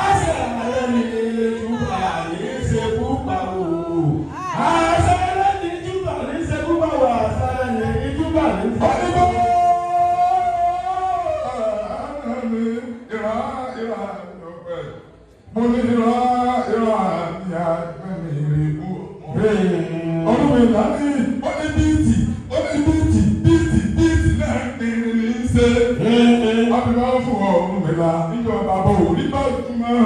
Àṣà ìrẹ́ ní túbà ní ṣekú pa wọn. Àṣà ìrẹ́ ní túbà ní ṣekú pa wọn. Àṣà ìrẹ́ ní túbà ní ṣekú pa wọn.
Mo ní ìrà ìrà ní agbẹ́ni ìrìbú. Ọ̀rúnmìlà ní ó ní bíìtì ó ní bíìtì bíìtì bíìtì náà ní ní í ṣe. Wọ́n ti máa ń fún Ọ̀rúnmìlà níjọba bò ní bá jùmọ̀.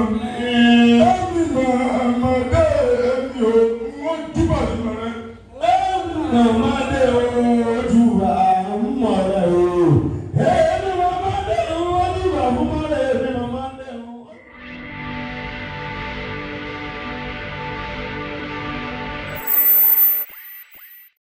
Ẹ̀mí máa mọ̀ dé ẹ̀mí o, wọ́n júbà jùmọ̀ rẹ̀.
Ẹ̀mí máa dé o,